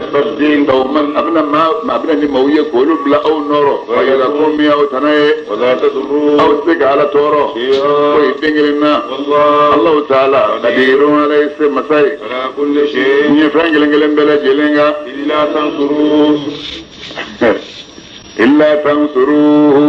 Yastabdil qauman a bɛna maa a bɛna ni maaw ye k'olu bila aw nɔrɔ ghayrakum min y'aw tana ye ولا تضروه aw tɛ se ka ala tɔɔrɔ شيئا foyi den kelen na والله Allahu taala qadirun ala ye se masa ye على كل شيء n ye fɛn kelen kelen bɛɛ lajɛlen kan إلا تنصروه illa tansuruhu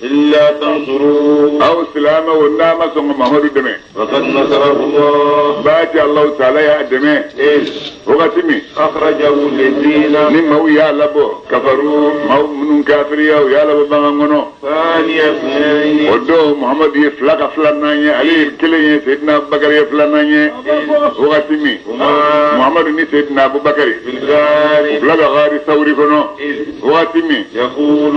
إلا تنصروه aw silamɛw n'a ma sɔn ka Mamadu dɛmɛ فقد نصره الله baati Allahu taala y'a dɛmɛ إذ wagati min أخرجه الذين ni maaw y'a labɔ kafaru maaw minnu kafiriya u y'a labɔ bagan kɔnɔ ثاني اثنين o don Muhamadu ye fila ka filanan ye ale ye kelen ye Seydina Abubakar ye filanan ye wagati min هما Muhamadu ni Seydina Abubakar في الغار u fila bɛ gari sawuri kɔnɔ إذ wagati min يقول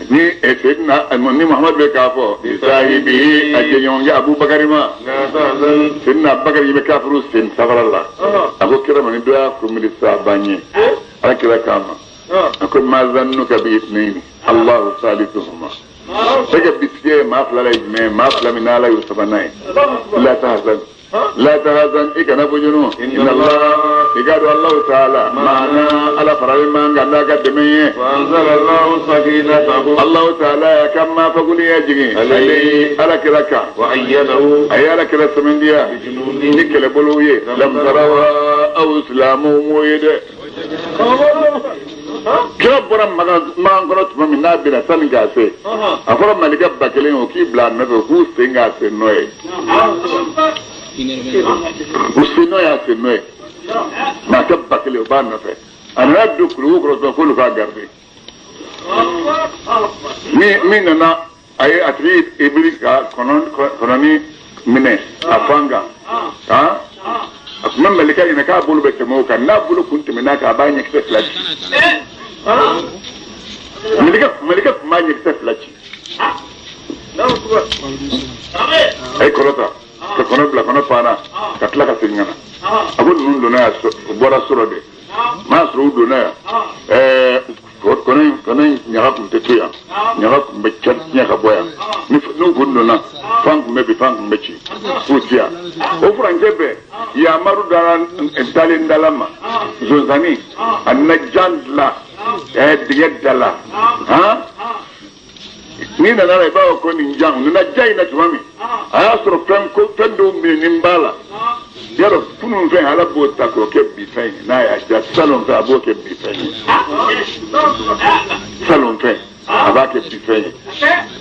ni Seydina ni Muhamadu bɛ k'a fɔ sahibi a jɛɲɔgɔnkɛ Abubakar ma لا تحزن Seydina Abubakar i bɛ kafiru sen sabara la a ko kira ma ni dɔ y'a kunbiri sa ban ye ala kira k'a ma a ko ma zannuka bi ithnaini Allahu salisuhuma e ka bisigi ye maa fila la ye jumɛn ye maa fila min n'ala y'o sabanan ye la tahzan la tahzan i kana bɔ ɲɔgɔn inna Allah i k'a dɔn Allahu taala maana ala faralen man kan n'a ka dɛmɛ ye وأنزل الله سكينته Allahu taala y'a ka maa faguliya jigin ale ala kira kan وأيده a ye ala kira sɛmɛndiya بجنود ni kɛlɛbolow ye lam tarawa aw silamɛw m'o ye dɛ kira bɔra magan magan kɔnɔ tuma min n'a bɛna sani k'a se a fɔra malikɛ ba kelen o k'i bila a nɔfɛ u k'u sen k'a sen nɔ ye u sen nɔ y'a sen nɔ ye maakɛ ba kelen o b'a nɔfɛ a nana don kuluwo kɔrɔ dɔrɔn k'olu k'a garder min nana a ye a tigi ibiri ka kɔnɔni minɛ a fan kan han a tun bɛ malikɛ ɲɛna k'a bolo bɛ tɛmɛ o kan n'a bolo kun tɛmɛna kan a b'a ɲɛkisɛ fila ci malikɛ tun b'a ɲɛkisɛ fila ci a ye kɔnɔ ta ka kɔnɔ bila kɔnɔ panna ka tila ka segin ka na a ko ninnu donna yan u bɔra sɔrɔ de n'a sɔrɔ u donna yan ɛɛ kɔnɔ in ɲaga tun tɛ to yan ɲaga tun bɛ tiɲɛ ka bɔ yan n'u kun donna fan tun bɛ bin fan tun bɛ ci k'u ti yan o furancɛ bɛɛ yamaru dara ntalen dala ma zonzanni a nana jan dilan dingɛ da la han n'i nana la i b'a fɔ ko nin jan u nana jan in na tuma min a y'a sɔrɔ fɛn ko fɛn dɔw minɛnen b'a la yarɔ kunun fɛn ala b'o ta k'o kɛ bi fɛn ye n'a y'a ja salon fɛn a b'o kɛ bi fɛn ye salon fɛn a b'a kɛ bi fɛn ye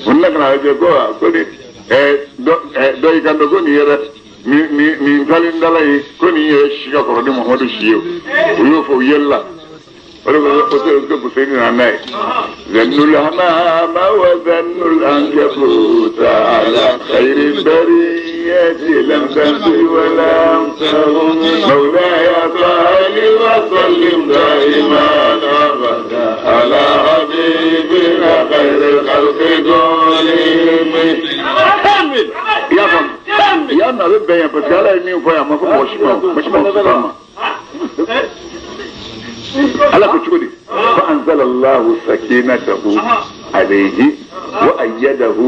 o nana ka na lajɛ ko ko ni dɔ y'i kanto ko nin yɛrɛ nin ntalen dala ye ko nin yɛrɛ si ka kɔrɔ ni Muhamadu si ye o y'o fɔ u yɛlɛla. ذن الهمام وذن العنكبوت على خير البرية لم تنسي ولم تهم مولاي صل وسلم دائما أبدا على حبيبنا خير الخلق كلهم. يا فهم يا نبي بيان بس قال لي مين فيا ما فهم وش ما مش ما ala ko cogo di fa anzala Allahu sakinatahu alayhi wa ayyadahu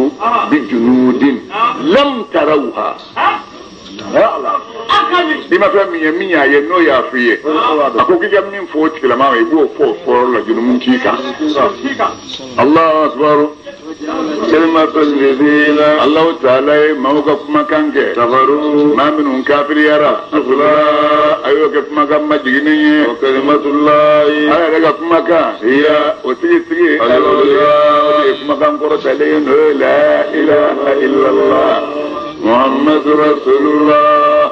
bi junudin lam tarawha. I ma fɛn min ye min y'a ye n'o y'a f'i ye a ko k'i ka min fɔ o tigilama ma i b'o fɔ o fɔyɔrɔ la jurumu t'i kan. Allahu akbar. Kalimatul ladina Allahu taala ye maaw ka kumakan kɛ kafaru maa minnu kafiriyara a y'o kɛ kumakan majiginnen ye wa kalimatullahi ala yɛrɛ ka kumakan hiya o tigi tigi al-ulya o de ye kumakan kɔrɔtalen ye n'o ye la ilaha illallah muhammadu rasulullah.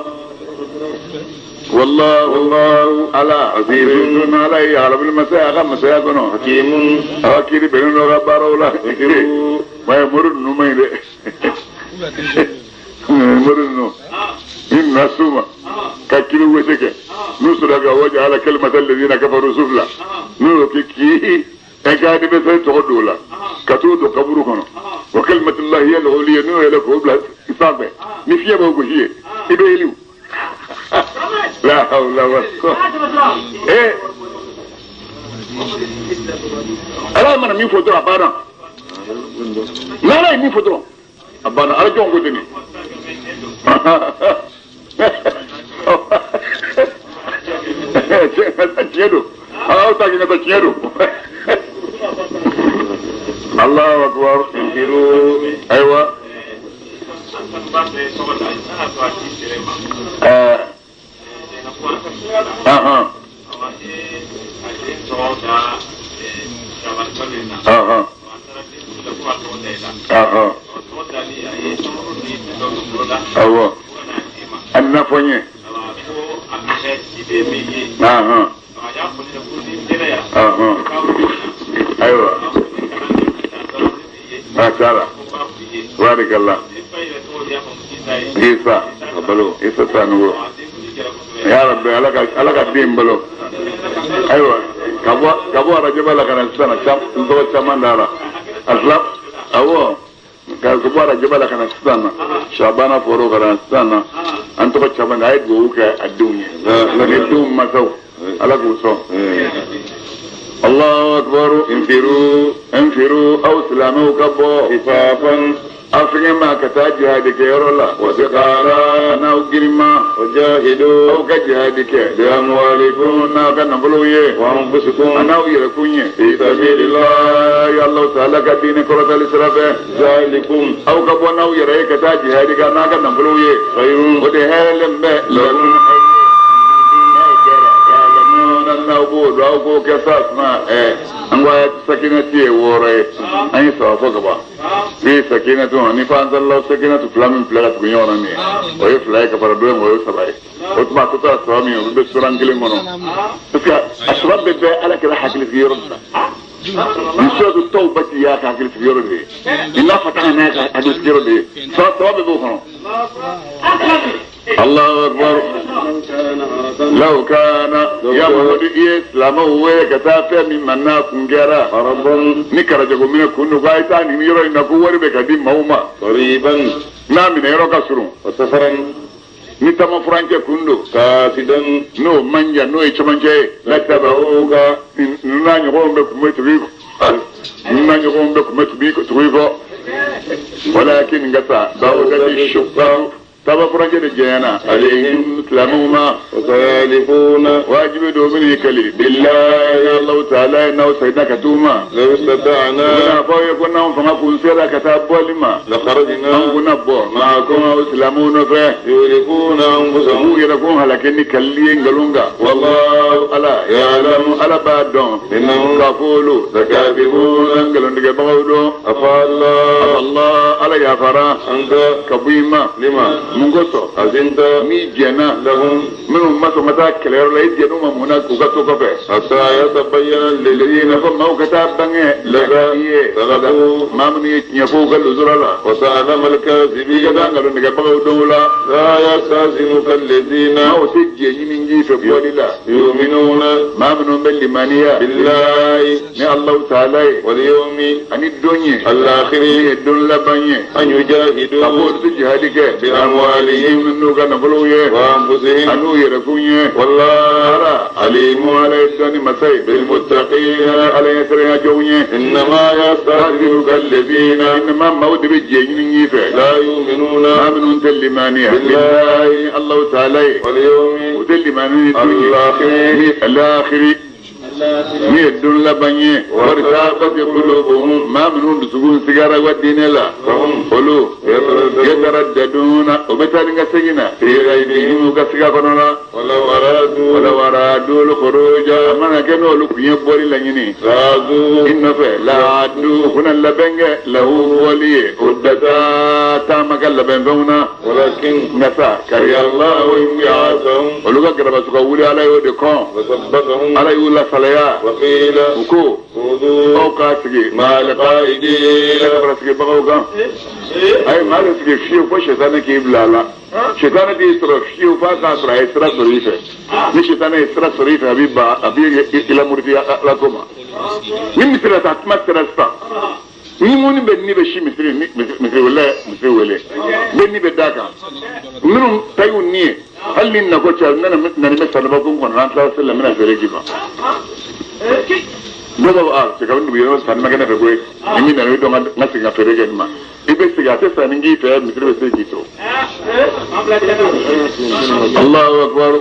Wallahu ala azizun ala ye alabul masaya a ka masaya kɔnɔ hakimun a ka kiiri bɛnnen don a ka baaraw la. Wa mori ninnu man ɲi dɛ mori ninnu ni nana s'u ma ka kiiri wese kɛ n'u sɔrɔ ka waja ala kalimata alladhina kafaru sufla n'u y'o kɛ k'i ka adversaire tɔgɔ don o la ka t'o don kaburu kɔnɔ wa kalimatullahi hiya al-ulya n'u yɛlɛ k'o bila sanfɛ ni fiɲɛ b'o gosi ye i bɛ yeli. La hawla wala quwwata. Ala mana min fɔ dɔrɔn a banna. N'ala ye min fɔ dɔrɔn a banna. Ala jɔn ko ten de. Tiɲɛ don. Aw ta k'i ka taa tiɲɛ don. Allahu akbar. Ayiwa. Awɔ. A nana fɔ n ye. Ayiwa. A taara. Barikala. Isa. Isa Sanogo. Ya Rabbi ala ka den balo. Ayiwa. Ka bɔ arajaba la ka na sisan n tɔgɔ caman dara. A tila awɔ. Ka bɔ arajaba la ka na sisan na. Shabana fɔr'o ka na sisan na. An tɔgɔ caman da a ye dugawu kɛ a denw ye. Ni denw masaw. Ala k'u sɔn. Allahu akbar. Infiru infiru aw silamɛw ka bɔ. Kifafan. Aw fɛngɛ ma ka taa jihadi kɛ yɔrɔ la. Wa siqara n'aw girinma. Wa jahidu. Aw ka jihadi kɛ. Bi amwalikum n'aw ka nafolow ye. Wa anfusikum. N'aw yɛrɛkun ye. Fi sabilillahi Allahu ta'ala ka diinɛ kɔrɔtali sira fɛ. Zalikum. Aw ka bɔ n'aw yɛrɛ ye ka taa jihadi kɛ n'a ka nafolow ye. Khayrun. O de hɛrɛlen bɛ. Lakum. N'aw kɛra. Ta'lamuna n'aw b'o dɔn aw k'o kɛ sa suma an ko a sakinati ye wɔɔrɔ ye. An ye saba fɔ ka ban. Fi sakinatu ni fa anzalallahu sakinatu fila min filɛ ka tugu ɲɔgɔn na nin ye o ye fila ye ka fara dɔ in kan o ye saba ye o tuma a tɔ tora saba min ye olu bɛ suran kelen kɔnɔ parce que a saba bɛɛ bɛ ala kɛra hakilisigi yɔrɔ de la nin suratu tawbati y'a ka hakilisigi yɔrɔ de ye nin n'a fataha n'a ka hakilisigi yɔrɔ de ye saba saba bɛɛ b'o kɔnɔ. Allahu akbar. Law kana ya Muhammadu i ye silamɛw wele ka taa fɛn min ma n'a kun kɛra ni karajago minɛ kun don ko a ye taa nin yɔrɔ in na ko wari bɛ ka di maaw ma n'a minɛ yɔrɔ ka surun ni taama furancɛ kun don n'o man jan n'o ye cɛmancɛ ye latabawuka ninnu n'a ɲɔgɔnw bɛ kun bɛ tugu i kɔ ninnu n'a ɲɔgɔnw bɛ kun bɛ tugu i kɔ walakin ka taa bawudati shuqa taba furancɛ de janyana alayhim silamɛw ma wajibi don minnu kali billahi Allahu ta'ala n'aw seginna ka t'u ma bɛna fɔ aw ye ko n'anw fanga kun sera ka taa bɔli ma an kunna bɔ maa ko aw silamɛw nɔfɛ u b'u yɛrɛ kun halaki ni kalili ye nkalon kan wallahu ala ya'lamu ala b'a dɔn k'a fɔ olu lakadibuna nkalontigɛbagaw don Allah ala yafara ka bɔ i ma mun kosɔn n'i jɛnna minnu ma sɔn ka taa kɛlɛyɔrɔ la i jɛnn'u ma mun na k'u ka to kɔfɛ lilladhina fɔ maaw ka taa bange i ye maa minnu ye tiɲɛ fɔ u ka lujura la i ka taa nkalontigɛbagaw dɔn o la maaw tɛ jɛ ɲini k'i fɛ bɔli la maa minnu bɛ limaniya ni Allahu ta'ala ye ani don ye min ye don laban ye ka fɔ olu tɛ jihadi kɛ n'u ka nafolow ye an'u yɛrɛkun ye ala alimu ala ye dɔnni masa ye ala ye siranya jɔnw ye innama maaw de bɛ jɛ ɲini k'i fɛ maa minnu tɛ limaniya billahi Allahu ta'ala ye u tɛ limaniya ni don ye alakhiri min ye don laban ye wartabati qulubuhum maa minnu dusukun sigara wa diinɛ la olu yataraddaduna o bɛ taa ni ka segin na fi raybihim u ka siga kɔnɔ la walaw aradu al-khuruja a mana kɛ n'olu kun ye bɔli laɲini i nɔfɛ laadu u kunna labɛn kɛ lahu bɔli ye o data taama ka labɛnfɛnw na nka sa kariha Allahu olu ka garabasu ka wuli ala y'o de kɔn ala y'u lasalaya u ko aw k'a sigi ka fara sigibagaw kan ayi maa de sigi fiyewu fo sɛtanɛ k'i bila a la sɛtanɛ t'i sɔrɔ fiyewu f'a k'a sɔrɔ a ye sira sɔrɔ i fɛ ni sɛtanɛ ye sira sɔrɔ i fɛ a b'i ban a b'i lamuruti ala ko ma ni misiri la taa kuma sera sisan ni mun bɛ ni bɛ si misiri ni misiri wele misiri wele bɛ ni bɛ d'a kan minnu ta y'u ni ye hali ni nako cɛ n nana nani bɛ sanubɔ kun kɔnɔ n'an tilala seli la n bɛna feere k'i ma dɔw b'a fɔ aa cɛ kabini dugu yɛrɛ sanni ma kɛ ne fɛ koyi ni min nana i dɔn n ka segin ka feere kɛ nin ma i bɛ segin a tɛ sanni k'i fɛ misiri bɛ se k'i to. Allahu akbar.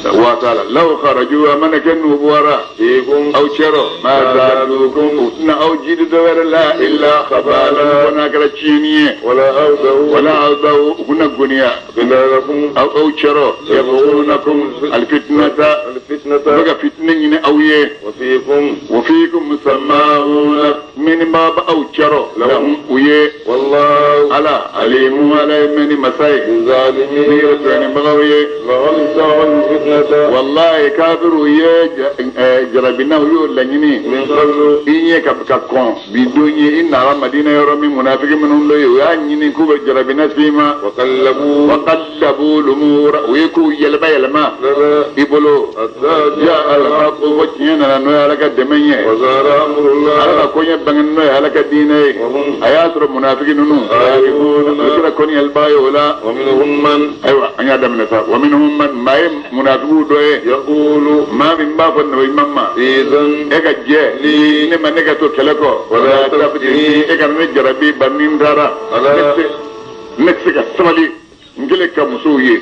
Wa taala law kharaju a mana kɛ n'u bɔra فيكم aw cɛrɔ ma zadukum u tɛna aw jidi dɔ wɛrɛ la illa khabala fo n'a kɛra tiɲɛni ye. ولا أوضعوا Wala awdaw u kuna goniya خلالكم aw aw cɛrɔ yabghunakum alfitnata الفتنة u bɛ ka fitinɛ ɲini aw ye. وفيكم Wa fiikum sama'una min b'a ba aw cɛrɔ lahum u ye. والله Ala alimu ala ye mɛnni masa ye ni بالظالمين yɛrɛ tɔɲɔnibagaw ye. لهم ابتغوا الفتنة Wallahi kafiru ye jarabina u y'o laɲini من قبل i ɲɛ ka kɔn bi don ye i nana Madina yɔrɔ min munafiki minnu bɛ yen u y'a ɲini k'u bɛ jarabina s'i ma. وقلبوا Wa qallabu lumura u ye kow yɛlɛma yɛlɛma لنا i bolo. حتى Ya جاء ala الحق ko fɔ tiɲɛ nana n'o ye Ala ka dɛmɛ ye. وظهر أمر Ala ka الله koɲɛ bange n'o ye Ala ka diinɛ ye. وهم A y'a sɔrɔ munafiki ninnu u kɛra kɔniyaliba ye o la. ومنهم من Ayiwa an y'a daminɛ sa wa minhum man maa ye munafikiw dɔ ye. يقول Maa min b'a fɔ nabi ɲuman ma إذن e ka jɛ ne ma ne ka to kɛlɛ kɔ. Wala tafitini e kana ne jarabi ba ni n taara. Ala. Ne tɛ se ka sabali n kɛlen ka musow ye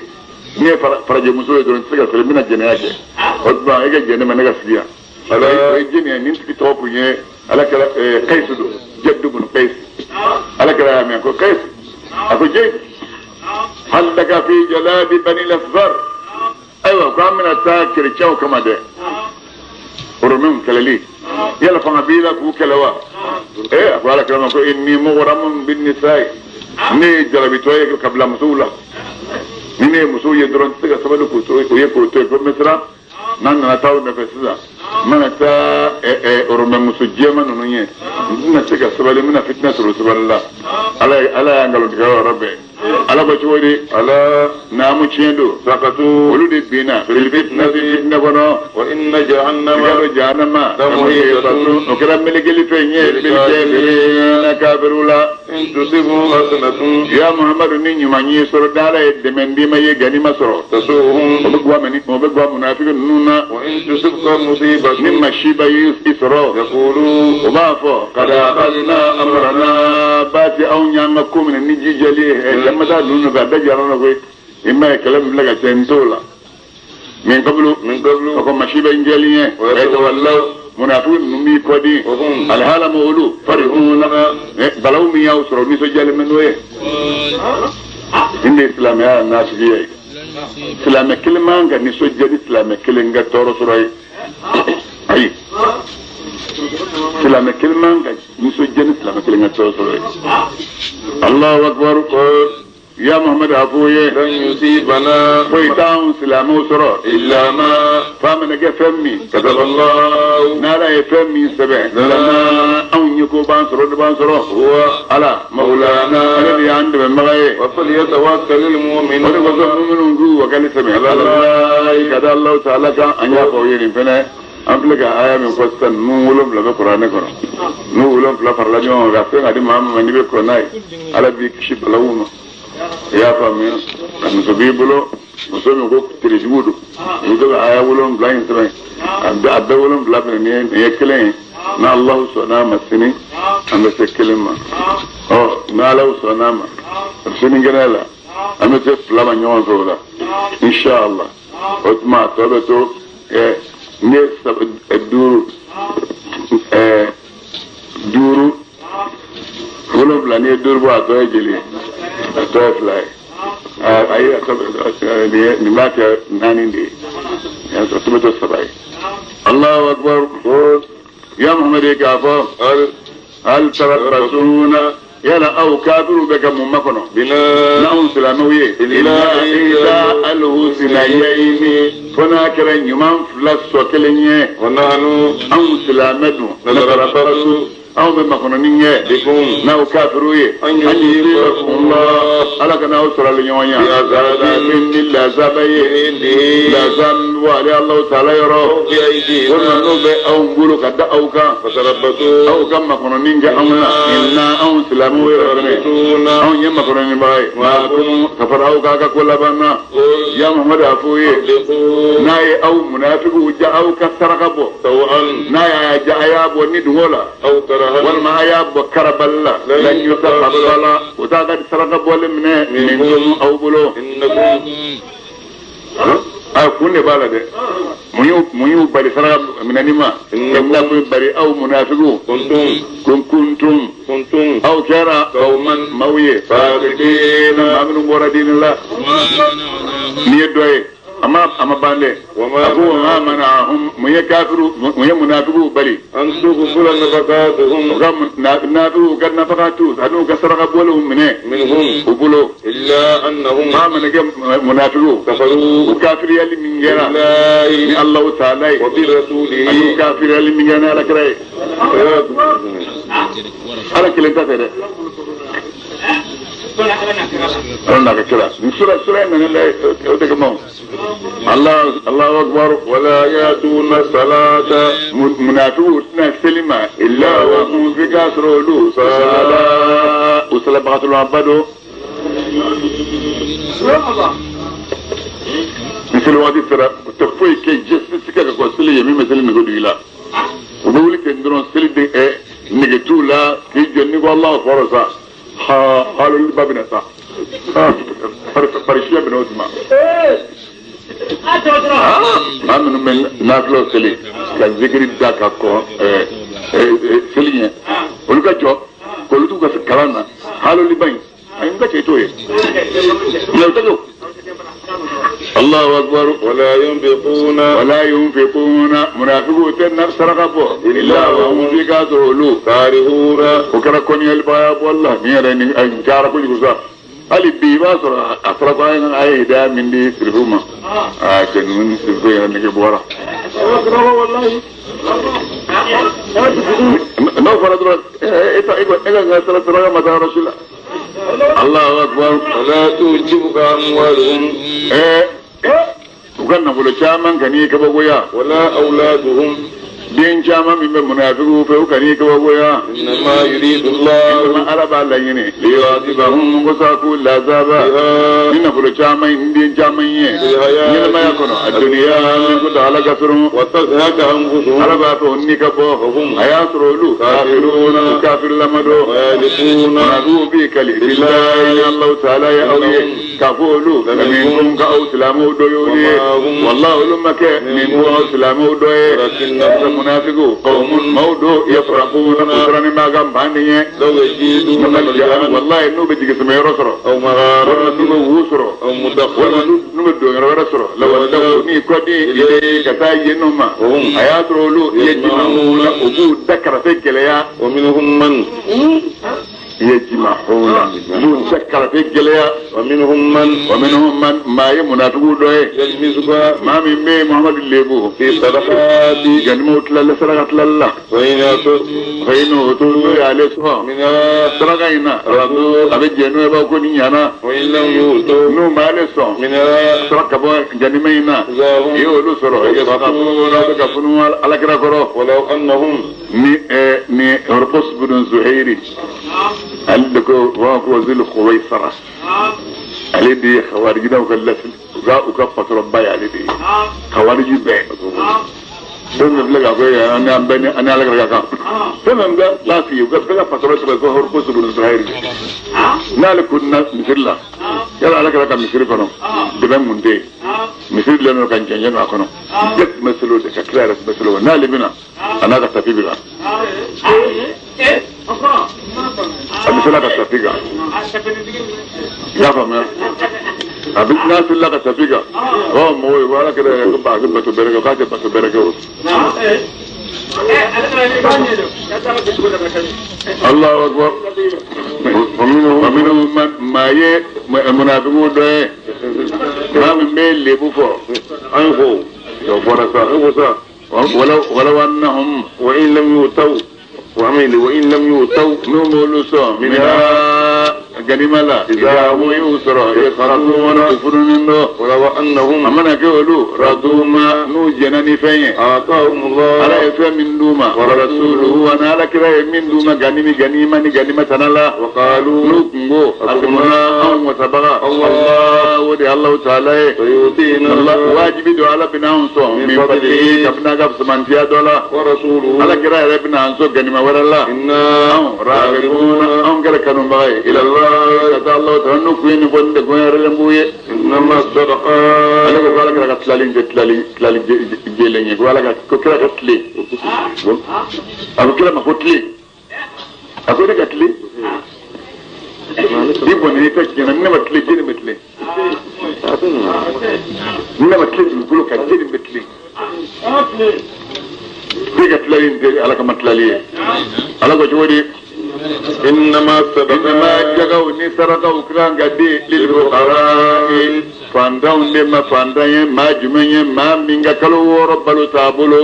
ne ye farajɛ muso ye dɔrɔn n tɛ se ka sabali n bɛna jɛnɛya kɛ o tuma e ka jɛ ne ma ne ka sigi yan. Ala. O ye jɛnɛya nin tigi tɔgɔ kun ye ala kɛra Kayisu don Jaddu bin Kayisi ala kɛra y'a mɛn ko Kayisi a ko Jayid hal laka fi jalabi bani lasfar ayiwa ko an bɛna taa kerecɛnw kama dɛ Romainw kɛlɛli yala fanga b'i la k'u kɛlɛ wa ee a ko ala kɛra ma ko inni mughramun bin nisa'i ne ye jarabitɔ ye ka bila musow la ni ne ye musow ye dɔrɔn n tɛ se ka sabali k'u to o ye k'o to yen ko n bɛ siran n'an nana taa u nɔfɛ sisan n mana taa Romain muso jɛman ninnu ye n tɛna se ka sabali n bɛna fitinɛ sɔrɔ sabali la ala ye ala y'an nkalontigɛ yɔrɔ bɛɛ ala ko cogo di. ألا Naamu tiɲɛ don. سقطوا Olu de binna fil fitnati fitinɛ kɔnɔ. وإن I جهنم ka dɔn jahanama Lamuhitatun. o kɛra melekeli fɛn ye bil kafirina kafiru la. إن تصبهم حسنة Ya Muhammadu ni ɲuman y'i sɔrɔ da ala ye dɛmɛ d'i ma i ye ganima sɔrɔ o تسؤهم bɛ guwa mɛni o bɛ guwa munafiki ninnu na. وإن تصبك مصيبة Ni masiba y'i sɔrɔ يقولوا o b'a fɔ kad akhadna amrana baasi anw y'an ka ko minɛ ni jijali ye ɛ jama taa ninnu nɔfɛ a bɛɛ jara na koyi i ma ye kɛlɛ min filɛ ka cɛ n t'o la min qablu من قبل o ko masiba in jɛlen ye Wa yatawallaw. Munafiki ninnu b'i kɔ di وهم alihala ma olu farihuna balawu min y'aw sɔrɔ nisɔndiyalen bɛ n'o ye nin de ye silamɛya nasigiya ye silamɛ kelen man ka nisɔndiya ni silamɛ kelen ka tɔɔrɔ sɔrɔ ye ayi silamɛ kelen man ka nisɔndiya ni silamɛ kelen ka tɔɔrɔ sɔrɔ ye Allahu akbar ya Muhammad a f'o ye. لن يصيبنا Foyi t'anw silamɛw sɔrɔ إلا ما f'a mana kɛ fɛn min كتب الله n'ala ye fɛn min sɛbɛn lana anw ye ko b'an sɔrɔ de b'an sɔrɔ. هو Ala مولانا ale de y'an dɛmɛbaga ye. وفليتوكل O de المؤمنون kosɔn minnu k'u wakali sɛbɛn ala ka da Alahu taala kan an y'a fɔ aw ye nin fɛnɛ an filɛ ka aya min fɔ sisan ninnu 7 bɛ kuranɛ kɔnɔ n'u 7 farala ɲɔgɔn kan ka fɛn ka di maa min ma n'i bɛ kɔn n'a ye ala b'i kisi balawu ma i y'a faamuya ka muso b'i bolo muso min ko terejugu don i bɛ to ka aya 7 in sɛbɛn a bɛɛ 7 fɛnɛ nin ye kelen ye n'Alahu sɔnn'a ma sini an bɛ se kelen ma ɔ n'Alahu sɔnn'a ma sinikɛnɛ la an bɛ se 2 ma ɲɔgɔn fɛ o la inshallah o tuma a tɔ bɛ to ne ye saba duuru duuru 7 n'i ye 5 bɔ a tɔ ye joli ye a tɔ ye 2 ye ayi a tɔ bɛ nin b'a kɛ 4 de ye a tɔ bɛ to 3 ye Allahu akbar ya Muhammad k'a fɔ هل hal tarabbasuna yala aw kafiru bɛ ka mun makɔnɔ بنا n'anw silamɛw ye Illa illa alhusnayayni fo n'a kɛra ɲuman 2 sɔ kelen ye. ونحن Anw silamɛ dun نتربص anw bɛ makɔnɔni kɛ بكم n'aw kafiru ye An yusibakum Allah ala kana aw sɔrɔli ɲɔgɔn ya Bi azabin ni lazaba ye من عنده lazaba min bɔ ale Alahu taala yɔrɔ أو بأيدينا walima n'o bɛ anw bolo ka da aw kan فتربصوا aw ka makɔnɔni kɛ anw na inna anw silamɛw yɛrɛ fɛnɛ تربصون anw ye makɔnɔnibaga ye معكم ka fara aw k'a ka ko laban na قل ya Muhammadu a f'u ye أنفقوا n'a ye aw munafikiw ja aw ka saraka bɔ طوعا n'a y'a ja a y'a bɔ ni dungo la أو كرها walima a y'a bɔ karabali la Lan lan yutaqabbala o t'a ka saraka bɔlen minɛ Minkum. minkum aw bolo. إنكم A kun de b'a la dɛ. Mun y'u bali saraka minɛni ma? Ka bari aw munafigiw. Kuntum. Aw kɛra qawman maaw ye. Fasiqina maa minnu bɔra diinɛ la. N'i ye dɔ ye. A ma ban dɛ. A ko wa ma mana'ahum mun ye kafiru mun ye munafigiw bali. An tuqbala nafaqatuhum. U ka nafigiw ka nafaqatu an'u ka saraka bɔlenw minɛ. Minhum. U bolo. Illa annahum. Maa mana kɛ munafigiw. Kafaru. U kafiriyali min kɛra. Billahi. Ni Alahu taala ye. Wa bi rasulihi. An'u kafiriyali min kɛra ni Ala kira ye. Ala kelen ta tɛ dɛ. Ala n'a ka kira. Nin sura in nana o de kama. Allahu akbar. Wala yatuna salata. Munafiqu tɛna seli ma illa wa hum fi k'a sɔrɔ olu sala u salabagatɔlaba don. Ni seli waati sera u tɛ foyi kɛ geste si kɛ ka kɔn seli ye min bɛ seli nege don i la. U bɛ wuli ten dɔrɔn seli de nege t'u la k'i jɔ n'i ko Alahu akbar sa. Ha haloliba bɛna sa. Farisiya bɛna o tuma. Maa minnu bɛ nafilaw seli ka zikiri da ka kɔn seli ɲɛ olu ka jɔ k'olu t'u ka kalan na haloliba in a ye n ka cɛ t'o ye mɛ o tɛ kɛ o. Allahu akbar. Wala yunfiquna. Wala yunfiquna munafiqu tɛ na saraka bɔ illa wa hum fi k'a sɔrɔ olu. Karihuna. O kɛra kɔniyalibaya bɔ la nin yɛrɛ ni a jara kojugu sa. Hali bi i b'a sɔrɔ a fɔra ko an ye hidaya min di sirifu ma aa cɛ ninnu ni sirifu yɛrɛ nege bɔra. N'o fɔra dɔrɔn e ka ka saraka ma taa yɔrɔ si la. Allahu akbar. Wala tujibuka amwaluhum. U ka nafolo caman kan'i kabakoya. Wala awladuhum. Den caman min bɛ munafigiw fɛ u kan'i kabakoya. Innama yuridu Allah. Innama Ala b'a laɲini. Liyu'adhibahum. Ko sa k'u lazaba. Ni nafolo caman in den caman ye. Ɲɛnamaya kɔnɔ a duniya min ko ta Ala ka surun. Wa tazhaka anfusuhum. Ala b'a fɔ o ni ka bɔ. A y'a sɔrɔ olu. Kafiruna u kafirulama don. Wa yahlifuna. Munafigiw b'i kali. Billahi Alahu taala ye aw ye. K'a fɔ olu. Minkum ka aw silamɛw dɔ y'olu ye. Walahi olu ma kɛ minkum aw silamɛw dɔ ye. Munafiqu qawmun mawdu yafraquna usrani ma ka bandi ye. Law yajiduna malja'a. Wallahi n'u bɛ jigi sɛmɛ yɔrɔ sɔrɔ. Aw maghara. Walima n'u bɛ wo sɔrɔ. Aw mudakhala. Walima n'u bɛ don yɔrɔ wɛrɛ sɔrɔ. Law ni kɔdi ile ka taa yen nɔ ma. A y'a sɔrɔ olu yajma'una u b'u da karafe gɛlɛya. Wa minhum man. Yajma'una u b'u da karafe gɛlɛya. Wa minhum man. Wa minhum man maa ye munafigiw dɔ ye. Yalmizuka. Maa min bɛ Muhamadu lebu. Fi sadaqati. Ganimaw tilala saraka tilali la. Fa in o to n'o y'ale sɔn. Minha. Saraka in na. A bɛ jɛn n'o ye b'a ko ni ɲana. Wa in lam yu'tu. N'u m'ale sɔn. Minha. Saraka ka bɔ ganima in na. I y'olu sɔrɔ. I bɛ ka funu Alakira kɔrɔ. Walaw annahum. Ni ni Urqus bin Zuhairi. Ale de ko ko Zul Khuwaisara. Ale de ye khawarijidaw ka lasili u ka patron ba ye ale de ye. Khawariji bɛɛ. Fɛn min filɛ k'a fɔ e ye an bɛɛ ni an ni Alakira ka kan. Fɛn min bɛ b'a f'i ye u ka bɛɛ ka patron tɔgɔ ye ko Urqus bin Zuhairi. N'ale ko na misiri la. Yala Alakira ka misiri kɔnɔ. Dɛmɛ mun tɛ yen. Misiri dilannen don ka jɛnjɛn don a kɔnɔ. Bɛɛ tun bɛ seli o de kan kira yɛrɛ tun bɛ seli o kan n'ale bɛ na a n'a ka tapi bɛ na. A bɛ seli a ka tapi kan. I y'a faamuya? A bɛ n'a selila ka tapi kan. A b'a fɔ mɔgɔw ye ko Alakira yɛrɛ ko a bɛ bato bɛrɛ kɛ k'a tɛ bato bɛrɛ kɛ o. Allahu akbar. Wa minhum man maa ye munafigiw dɔ ye. Maa min bɛ lebu fɔ. An ko. O fɔra sa. An ko sa. Walaw annahum. Wa in lam yu'taw. Wa in lam yu'taw. N'u m'olu sɔn. Minha ganima la. Idha hum y'u sɔrɔ. Yaskhatuuna u fununen don. Walaw annahum. A mana kɛ olu. Radu ma n'u jɛnna ni fɛn ye. Atahumullah. Ala ye fɛn min d'u ma. Wa rasuluhu wa n'Ala kira ye min d'u ma ganimi ganima ni ganima tana la. Wa qalu. N'u kun ko. Hasbuna anw wasabaga. Allah o de Alahu taala ye. Sayutina. Wajibi don Ala bɛna anw sɔn. Min fadlihi. Kabini a ka fisamantiya dɔ la. Wa rasuluhu. Ala kira yɛrɛ bɛna an sɔn ganima wɛrɛ la. Inna anw raghibuna anw kɛra kanubaga ye. Ila Allah الله ka Allah ta nu ku ni bonde ko yare mbuye إنما الصدقات ala ko ala ka tilali tilali tilali jelen ko ala ka ko kira ka tile a ko kira ma ko tile a ko ne ka tile ni bɔnɛ i ta tiɲɛna ni ne ma tile jeli bɛ tile ni ne ma tile dugukolo kan jeli bɛ tile ne ka tilali in tɛ ala kama tilali ye ala ko cogo di إنما إنما الصدقات jagaw ni sarakaw kan ka di lilfuqara'i fantanw de ma fantan ye maa jumɛn ye maa min ka kalo 6 balo t'a bolo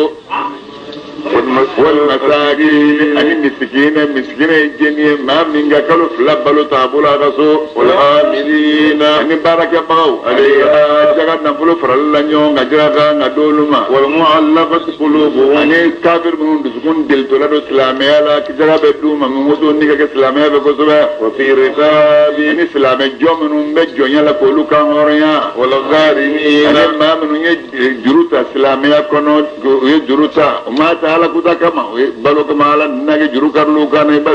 wal masakin ani misikina misikina ye jɛni ye maa min ka kalo 2 balo t'a bolo a ka so والعاملين ani baarakɛbagaw عليها jaga nafolo farali la ɲɔgɔn kan jaga kan ka d'olu ma والمعلقة قلوبهم ani kafir minnu dusukun delitɔla don silamɛya la jaga bɛ d'u ma min woso ni ka kɛ silamɛya fɛ kosɛbɛ وفي الرقاب ani silamɛ jɔn minnu bɛ jɔnya la k'olu kan hɔrɔnya والغارمين ani maa minnu ye juru ta silamɛya kɔnɔ u ye juru ta u m'a ta ala kuta kama u ye balo kama ala nana kɛ juru karilu kan na i b'a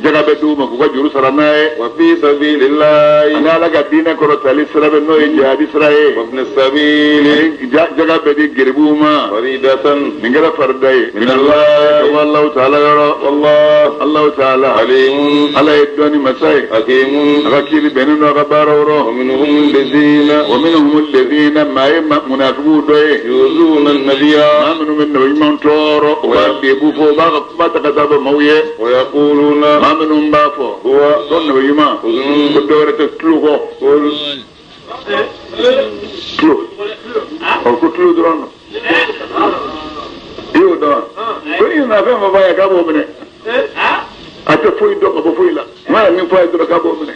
jaga bɛ d'u ma k'u ka juru sara n'a ye وفي سبيل الله ani ala ka diinɛ kɔrɔtali sira bɛ n'o ye jihadi sira ye وابن السبيل ani jaga bɛ di geribuw ma فريدة nin kɛra farida ye من الله wallahu taala yɔrɔ والله Allahu taala عليم ala ye dɔnni masa ye حكيم a ka kiiri bɛnnen don a ka baaraw rɔ ومنهم الذين wa minhum alladhina maa ye munafigiw dɔ ye يؤذون النبي maa minnu bɛ nabi ɲuman tɔɔrɔ u b'a debu fɔ u b'a ka kuma ta ka taa fɔ maaw ye ويقولون maa minnu b'a fɔ هو ko nabi ɲuman أذن ko dɔwɛrɛ tɛ tulo kɔ قل tulo ɔ ko tulo dɔrɔn don i y'o dɔn wa ko n'i nana fɛn fɛn fɔ a ye k'a b'o minɛ a tɛ foyi dɔn ka bɔ foyi la n'a ye min fɔ a ye dɔrɔn k'a b'o minɛ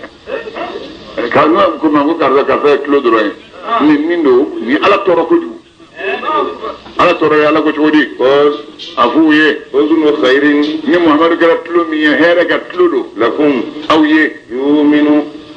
k'a n'o ko ma ko karisa karisa ye tulo dɔrɔn ye nin nin don nin ala tɔɔrɔ kojugu ala tɔɔrɔ ye ala ko cogo di قل a f'u ye أذن خير ni Muhamadu kɛra tulo min ye hɛrɛ ka tulo don لكم aw ye يؤمن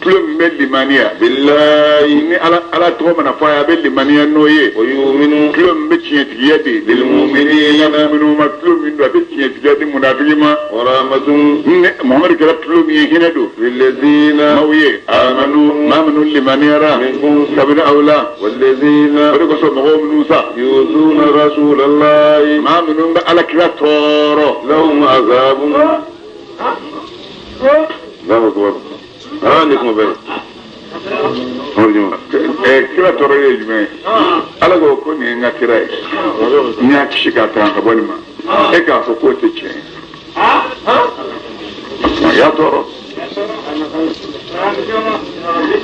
tulo min bɛ limaniya بالله ni ala ala tɔgɔ mana fɔ a ye a bɛ limaniya n'o ye ويؤمن tulo min bɛ tiɲɛtigiya di للمؤمنين minnu ma tulo min don a bɛ tiɲɛtigiya di munafiki ma ورحمة ni Muhamadu kɛra tulo min ye hinɛ don للذين maaw ye amanu maa minnu limaniyara منكم kabini aw la والذين o de kosɔn mɔgɔw minnu sa يؤذون رسول الله maa minnu bɛ ala kira tɔɔrɔ لهم عذاب الله أكبر عليكم بي kira tɔɔrɔ ye jumɛn ye ala ko ko nin ye n ka kira ye n y'a kisi k'a tanga ka bɔ nin ma e k'a fɔ k'o tɛ tiɲɛ ye a y'a tɔɔrɔ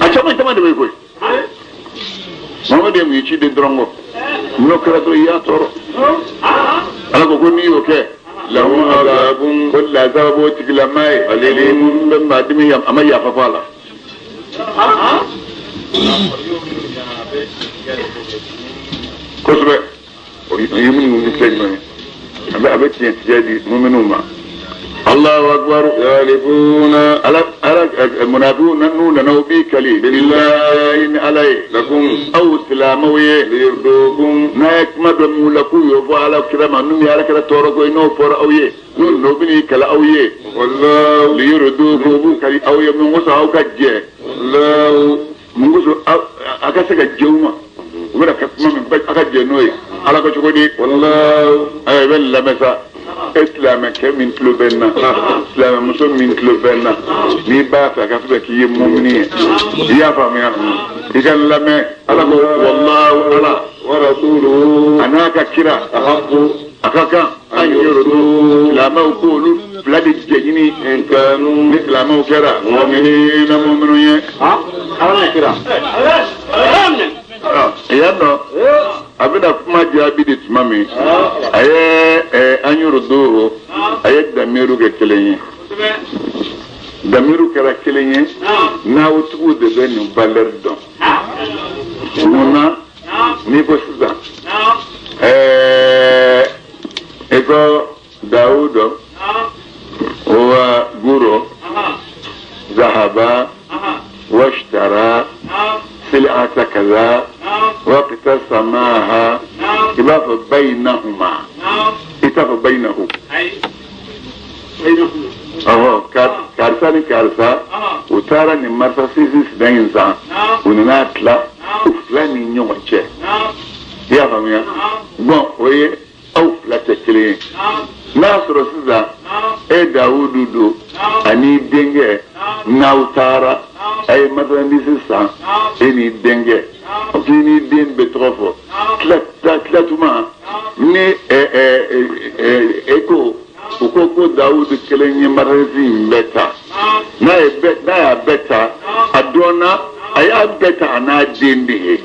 a caman caman de bɛ yen koyi Muhamadu ye mun ye ciden dɔrɔn kɔ n'o kɛra dɔrɔn i y'a tɔɔrɔ ala ko ko n'i y'o kɛ lahum azabun ko lazaba b'o tigilama ye alimun bɛ maa dimi a ma yafa fɔ a la kosɛbɛ o ye minnu ni fɛn jumɛn ye a bɛ tiɲɛ tigɛ di muminw ma Allahu akbar يعرفون ala ala munafiqu n'u nana u b'i kali billahi ni ala ye لكم aw silamɛw ye ليردوكم n'a ye kuma dɔ mun la k'u y'o fɔ ala kira ma n'u ye ala kira tɔɔrɔ ko ye n'o fɔra aw ye n'u n'o bɛ n'i kali aw ye والله liyurdukum u b'u kali aw ye mun kosɔn aw ka jɛ والله mun kosɔn aw a ka se ka jɛ u ma u bɛna ka kuma min a ka jɛ n'o ye ala ko cogo di والله ayiwa i bɛ nin lamɛn sa e silamɛkɛ min tulo bɛ n na silamɛmuso min tulo bɛ n na n'i b'a fɛ a ka se k'i ye mumini ye i y'a faamuya i ka nin lamɛn ala ko walahi ala ورسوله a n'a ka kira أحق a ka kan an yɔrɔ silamɛw k'olu fila de jɛɲini إن كانوا ni silamɛw kɛra mɔmini na mɔminu ye yan nɔ a bɛna kuma jaabi di tuma min a ye an yɔrɔ do a ye damiru kɛ kelen ye damiru kɛra kelen ye n'aw tigiw de bɛ nin valeur dɔn mun na n'i ko sisan i ko Dawudo wa Guro ذهب واشترى سلعة كذا واقتسماها يبقى بينهما اتفق بينه اهو karisa ni karisa u taara nin marchandise sidan in san u nana tila u fila ni ɲɔgɔn cɛ i y'a faamuya bon o ye aw fila tɛ kelen ye n'a sɔrɔ sisan e Dawudu don ani denkɛ n'aw taara a ye marchandise san e n'i denkɛ k'i n'i den bɛ tɔgɔ fɔ tilatuma ni e ko u ko ko Dawudu kelen ye marchandise in bɛɛ ta n'a y'a bɛɛ ta a dɔnna a y'a bɛɛ ta a n'a den de ye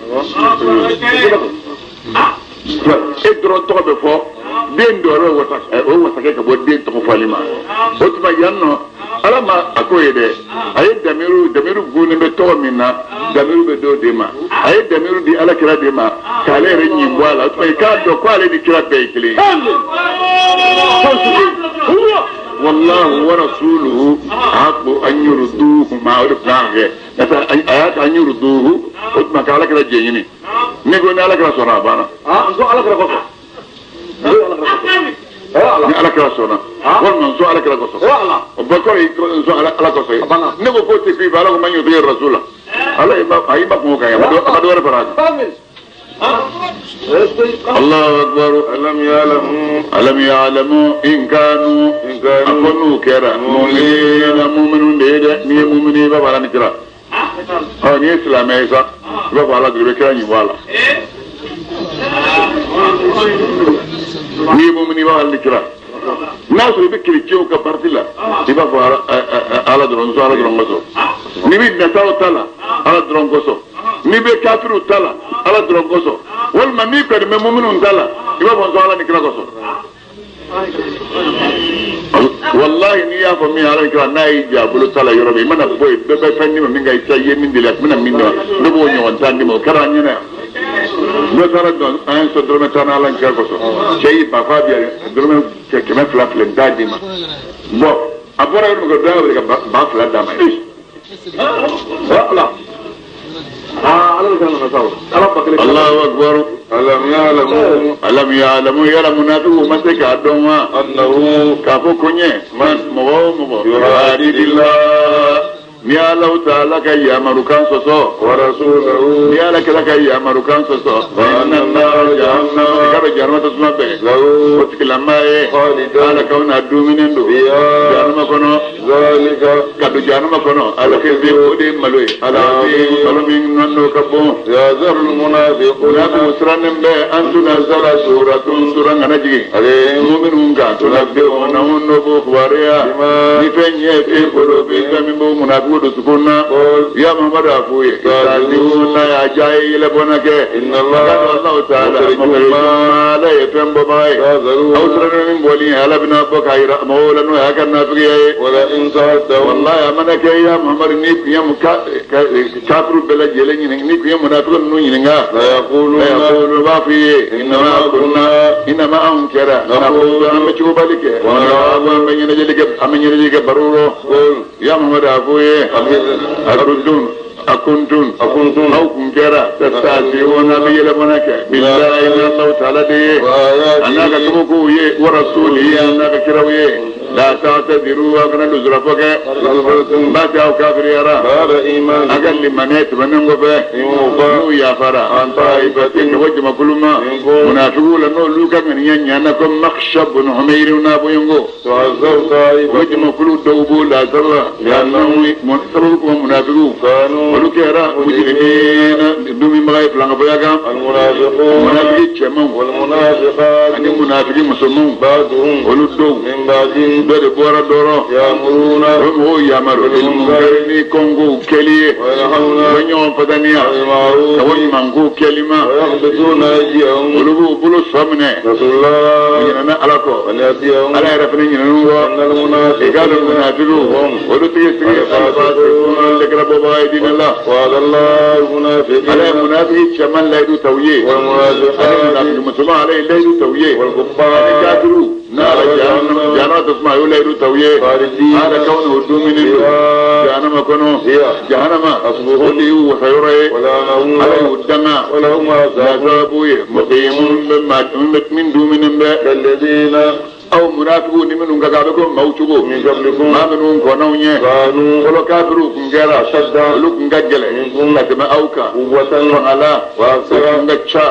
e dɔrɔn tɔgɔ bɛ fɔ den dɔ o wasakɛ ka bɔ den tɔgɔ fɔli ma o tuma yan nɔ ala ma a ko ye dɛ a ye damiru gunnen bɛ tɔgɔ min na damiru bɛ d'o de ma a ye damiru di ala kira de ma k'ale yɛrɛ ɲin bɔ a la o tuma i k'a dɔn ko ale ni kira bɛɛ ye kelen ye. Wallahu wa rasuluhu ahaqqu an yurduhuma o de tun kan ka kɛ a y'a kɛ an yurduhu o tuma k'ala kira jɛ ɲini ne ko ni ala kira sɔnna a banna. N ko ala kira kɔsɔn. Ni ala kira sɔnna walima n sɔn ala kira kɔsɔn o bɛɛ kɔrɔ ye n sɔn ala kɔsɔn ye ne ko k'o tɛ f'i ye ala ko man yuti rasula ala a y'i ma kun o kan a ma dɔ wɛrɛ fara a kan. Allahu akbar alam ya'lamu in kanu akonu kɛra mu'minina mu'minun de ye dɛ n'i ye mumini ye i b'a fɔ ala ni kira ɔ n'i ye silamɛ ye sa i b'a fɔ ala dɔrɔn i bɛ kira ɲin bɔ a la n'i ye mumini i b'a fɔ ala ni kira n'a sɔrɔ i bɛ kerecɛnw ka parti la i b'a fɔ ala dɔrɔn n sɔn ala dɔrɔn kosɔn n'i bɛ nasaraw ta la ala dɔrɔn kosɔn n'i bɛ kafiriw ta la ala dɔrɔn kosɔn walima n'i kɔni bɛ muminuw ta la i b'a fɔ n sɔn ala ni kira kosɔn wallahi n'i y'a fɔ min ala ni kira n'a y'i jɔ a bolo ta la yɔrɔ min i mana bɔ yen bɛɛ bɛ fɛn d'i ma min ka i ye min deli a bɛna min d'i ma ne b'o ɲɔgɔn tan d'i ma o kɛra an ɲɛna yan n'o taara dɔn an ye sɔn dɔrɔmɛ tan ala ni kira kosɔn cɛ y'i ban f'a bi yan dɔrɔmɛ 200 filɛ n t'a d'i ma bɔn a bɔra yɔrɔ min ka dɔ y'a wele ka 2000 d'a ma ye. Allahu akbar alam ya'lamu yala munafiqu ma se k'a dɔn wa k'a fɔ ko ɲɛ mɔgɔ o mɔgɔ yuhadidillah ni Alahu taala ka yamarukan sɔsɔ ni Ala kira ka yamarukan sɔsɔ fa inna nara jahannama i k'a dɔn jahanama tasuma bɛɛ o tigilama ye ala k'aw n'a dumuni don jahanama kɔnɔ ka don jahanama kɔnɔ ala k'e o de ye malo ye ala malo min n'o ka bon munafiqu sirannen bɛ an tunazzala suratun sura kana jigin mu'minun kan tunabbi'unahum n'o b'o kibaruya ni fɛn ye e bolo bɛ fɛn min b'o munafiqu dusukun na ya Muhammadu a f'u ye n'a y'a diya ye yɛlɛbɔnna kɛ Allahu taala ala ye fɛn bɔbaga ye aw sirannen min bɔli ye ala bɛna bɔ k'a yira mɔgɔw la n'o y'a ka nafigiya ye wallahi a mana kɛ ya Muhammadu n'i tun ye kafiru bɛɛ lajɛlen ɲininka n'i tun ye munafiqu ninnu ɲininka u b'a f'i ye innama anw kɛra an bɛ cogobali kɛ an bɛ ɲɛnajɛli kɛ baro rɔ ya Muhammadu a f'u ye akuntum aw kun kɛra tastahzi'una bɛ yɛlɛmana kɛ billahi ni Alahu taala de ye a n'a ka kabakow ye wa rasulihi a n'a ka kiraw ye la ta'tadiru aw kana luzurafɔ kɛ baasi aw kafiriyara a ka limaniya tɛmɛnen kɔfɛ n'u yafara ka bɔ jamakulu ma munafigiw la n'olu ka ŋaniya ɲana ko Makhshab bun Umayr n'a bɔɲɔgɔnko o jamakulu dɔw b'o la sababu kuma munafigiw olu kɛra mujrimina duminbaga ye filankafoya kan munafiki cɛmanw ani munafiki musomanw olu dɔw dɔ de bɔra dɔrɔn o bɛ mɔgɔw yamaru ni kɔnkow kɛli ye u bɛ ɲɔgɔn fataniya ka bɔ ɲumankow kɛli ma olu b'u bolo sɔ minɛ u ɲinɛna ala kɔ ala yɛrɛ fana ɲinɛn'u kɔ i k'a dɔn munafikiw olu tigi sigi lɛkɛrɛ bɔbaga ye diinɛ la ala ye munafiki cɛman layidu ta u ye ani munafiki musoman ala ye layidu ta u ye ani kafiriw n'ala jahanama tasuma a y'o layidu ta u ye ala k'aw n'o dumuni don jahanama kɔnɔ jahanama o de y'u wasayɔrɔ ye ala y'u danga n'a sababu ye muqimun bɛ min dumuni bɛ. Aw munafiqu ni minnu ka kan a bɛ ko maaw cogo maa minnu kɔnnaw ɲɛ fɔlɔ kafiriw kun kɛra olu kun ka gɛlɛn ka tɛmɛ aw kan fanga la u kun ka ca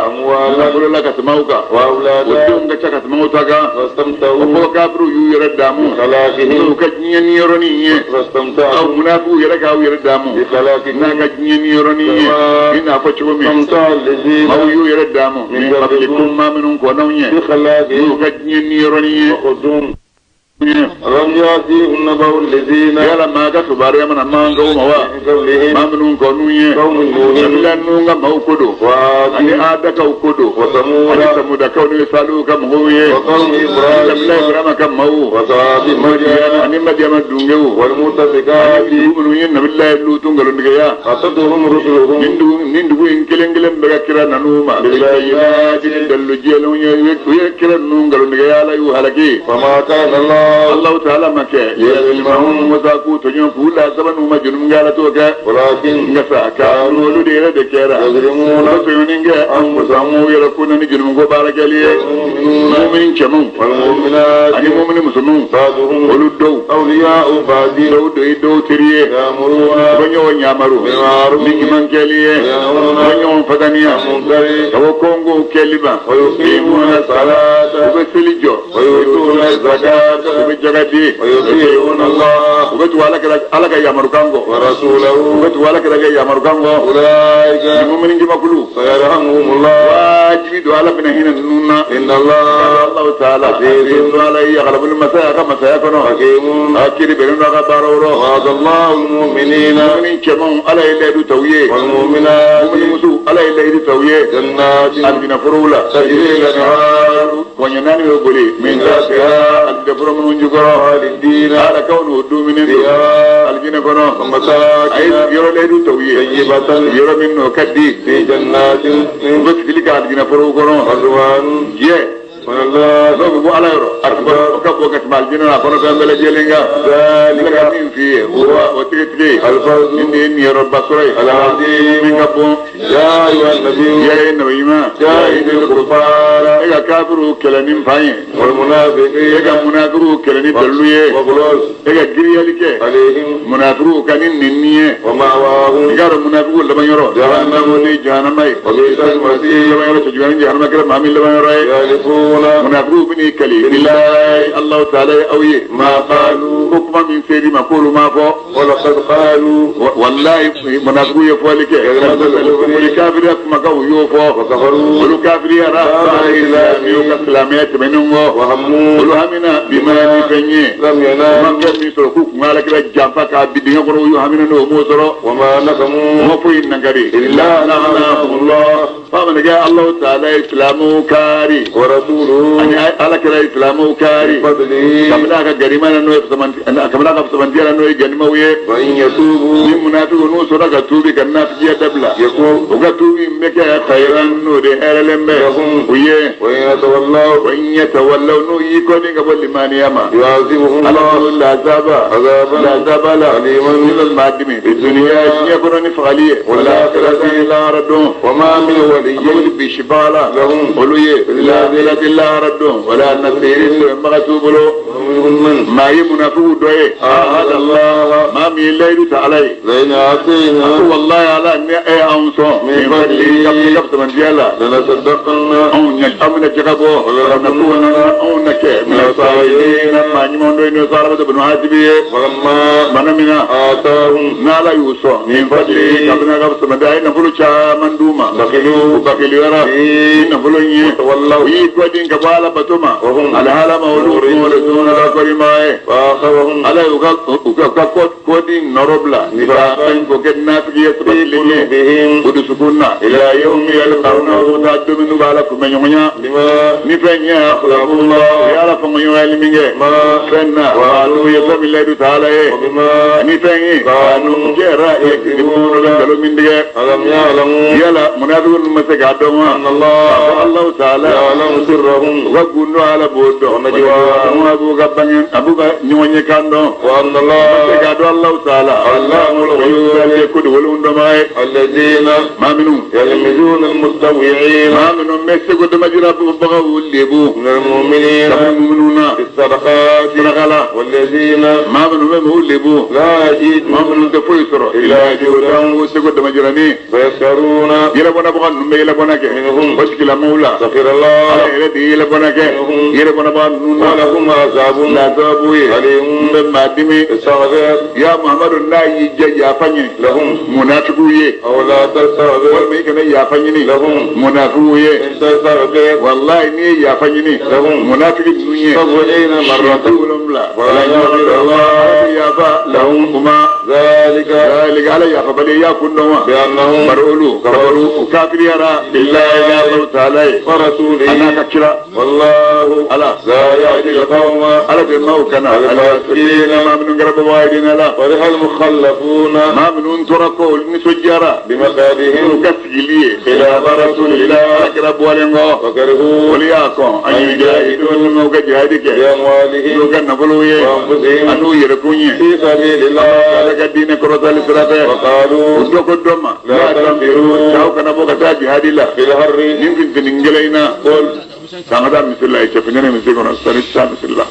nafolo la ka tɛmɛ aw kan u denw ka ca ka tɛmɛ aw ta kan o fɔlɔ kafiriw y'u yɛrɛ daamu n'u ka diɲɛ ni yɔrɔnin ye aw munafiqu yɛrɛ k'aw yɛrɛ daamu n'a ka diɲɛ ni yɔrɔnin ye i n'a fɔ cogo min maaw y'u yɛrɛ daamu min qablikum maa minnu kɔnnaw ɲɛ n'u ka diɲɛ ni yɔrɔnin ye yala maa ka kibaruya mana man ka ma wa maa minnu kɔnnu ye kabila ninnu ka maaw ko don ani adakaw ko don ani samudakaw n'o ye saliw ka mɔgɔw ye kabila ibrahima ka maaw ani madiyama dungew ani dugu minnu ye nabilayi lutu nkalontigiya nin dugu in kelen kelen bɛɛ ka kira nan'u ma dalilu jɛlenw ye u ye kira ninnu nkalontigiya ala y'u halaki Allahu ta'ala ma kɛ yɛlɛmahum musa k'u tɔɲɔ k'u lasaba n'u ma jurumu kɛ ala t'o kɛ nka sa ka olu de yɛrɛ de kɛra u bɛ tɔɲɔni kɛ an musa m'u yɛrɛ ko na ni jurumu ko baarakɛli ye mumini cɛmanw ani mumini musomanw olu dɔw dɔw dɔ ye dɔw teri ye u bɛ ɲɔgɔn yamaru ni ɲuman kɛli ye u bɛ ɲɔgɔn fataniya ka bɔ kɔngow kɛli ma u bɛ seli jɔ u bɛ jaga di u bɛ tugu ala ka yamarukan kɔ u bɛ tugu ala kira ka yamarukan kɔ ni mumini jamakulu wajibi don ala bɛna hinɛ ninnu na Allahu ta'ala ala ye yagalabulu masaya ka masaya kɔnɔ a kiri bɛnnen don a ka baaraw rɔ mumini cɛmanw ala ye layidu ta u ye mumini musow ala ye layidu ta u ye alijinɛ forow la kɔɲɔ naani bɛ boli min tahtiha alijinɛ foro minnu jukɔrɔ ala kaw n'o dumuni don alijinɛ kɔnɔ a ye yɔrɔ layidu ta u ye yɔrɔ min n'o ka di u bɛ sigili kɛ alijinɛ forow kɔnɔ jɛ n'o bɛ bɔ ala yɔrɔ o ka bɔ ka tɛmɛ alijinɛ na a kɔnɔ fɛn bɛɛ lajɛlen kan ne ka min f'i ye o tigitigi nin de ye niyɔrɔba sɔrɔ ye min ka bon ya ye nabi ɲuman e ka kafiriw kɛlɛ ni fan ye e ka munafigiw kɛlɛ ni dalilu ye e ka giriyali kɛ munafigiw ka ni nɛni ye i k'a dɔn munafigiw laban yɔrɔ jahanama ni jahanama ye laban yɔrɔ cɛjuguya ni jahanama kɛra maa min laban yɔrɔ ye munafigiw bɛ n'i kali bilayi Alahu taala ye aw ye ko kuma min ser'i ma k'olu m'a fɔ walayi munafigiw ye fɔli kɛ kafiriya kumakan u y'o fɔ olu kafiriyara y'u ka silamɛya tɛmɛnen kɔ olu hamina bima ni fɛn ye u ma fɛn min sɔrɔ k'u kun ka alakira janfa k'a bin dingɛ kɔnɔ u y'u hamina n'o m'o sɔrɔ u ma foyi nangari f'a mana kɛ Alahu taala ye silamɛw kaari ani alakira ye silamɛw kaari kabini a ka ganima na n'o ye kabini a ka fisamantiya la n'o ye ganimaw ye ni munafigiw n'u sɔrɔ ka tuubi ka nafigiya dabila u ka tuubi in bɛ kɛ khayran n'o de hɛrɛlen bɛ u ye wa in yatawallaw n'u y'i kɔni ka bɔ limaniya ma ala k'u lazaba lazaba la min bɛ maa dimi duniya diɲɛ kɔnɔ ni fagali ye wal akhirati lahara don amadu bisibaga la olu ye lahara lahara don wala nasiri dɛmɛbaga t'u bolo maa ye munafigiw dɔ ye maa min ye layidu ta ala ye a ko walayi ala ni e y'anw sɔn min fadli ka fisamantiya la anw bɛna jaga bɔ anw na kɛ mina saalihina maa ɲuman dɔ ye n'o ye sahabatu banu hasibi ye bana min na n'ala y'u sɔn min fadli kabini a ka fisamantiya a ye nafolo caman d'u ma u bakiliyara ni nafolo in ye u y'i gɔdin ka bɔ ala bato ma alihala ma olu muriduna la kɔrima ye ala y'u ka kɔdi nɔrɔ bila nifaqan k'o kɛ nafigi ye sabatilen ye u dusukun na ila yawmi yalqawnahu taa don min n'u b'ala kunbɛ ɲɔgɔnya ni fɛn ye akhlaqullah u ye ala fɔnkɔɲɔgɔnyali min kɛ fɛn na n'u ye fɛn min layidu ta ala ye ni fɛn ye n'u jɛra yakzibuna bɛ nkalon min tigɛ yala munafigiw ninnu ma se k'a dɔn wa Allahu ta'ala u ka gundo ala b'o dɔn a b'u ka bange a b'u ka ɲɔgɔn ye kan dɔn ma se k'a dɔn Allahu ta'ala ye ko dogolenw dɔnbaga ye maa minnu maa minnu bɛ seko damajira yɛlɛbɔnabagaw lebu من المؤمنين kabini muminun na في الصدقات saraka la والذين maa minnu bɛ mɔgɔw lebu لا maa يجدون minnu tɛ foyi sɔrɔ إلا جهدهم o seko damajirani فيسخرون yɛlɛbɔnabaga ninnu bɛ yɛlɛbɔna kɛ منهم o tigilamɔgɔw la سخر ala الله yɛrɛ de ye yɛlɛbɔna kɛ yɛlɛbɔnabaga ninnu na ولهم عذاب lasababu ye n أليم bɛ maa dimi استغفر ya Muhammadu n'a y'i jɛ yafa ɲini لهم munafigiw ye أو لا تستغفر walima i kana yafa ɲini لهم munafigiw ye إن تستغفر walayi n'i ye yafa ɲini لهم munafigi ninnu ye سبعين siɲɛ مرة 70 ولا يغفر ala الله bɛ yafa lahum kuma ذلك zalika ala yafabali ya kun dɔn wa بأنهم bari olu kafaru u kafiriyara billahi Allahu ta'ala ye a n'a ورسوله ka kira والله ala لا يهدي القوم ala bɛ maaw kana الفاسقين maa minnu kɛra bɔbaga ye diinɛ la فرح المخلفون maa minnu tora kɔ olu nisɔndiyara n'u بمقعدهم ka sigili ye خلاف رسول الله ala kira bɔlen kɔ وكرهوا olu y'a kɔn an yujahidu n'u ka jihadi kɛ n'u بأموالهم ka nafolow ye وأنفسهم an'u yɛrɛkun ye في سبيل ala الله ka diinɛ kɔrɔtali sira fɛ u وقالوا dɔ ko dɔ ma لا تنفروا cɛw kana bɔ ka taa jihadi la في الحر nin funteni gɛlɛn in na قل k'an ka taa misiri la cɛ funteni misiri kɔnɔ sani taa misiri la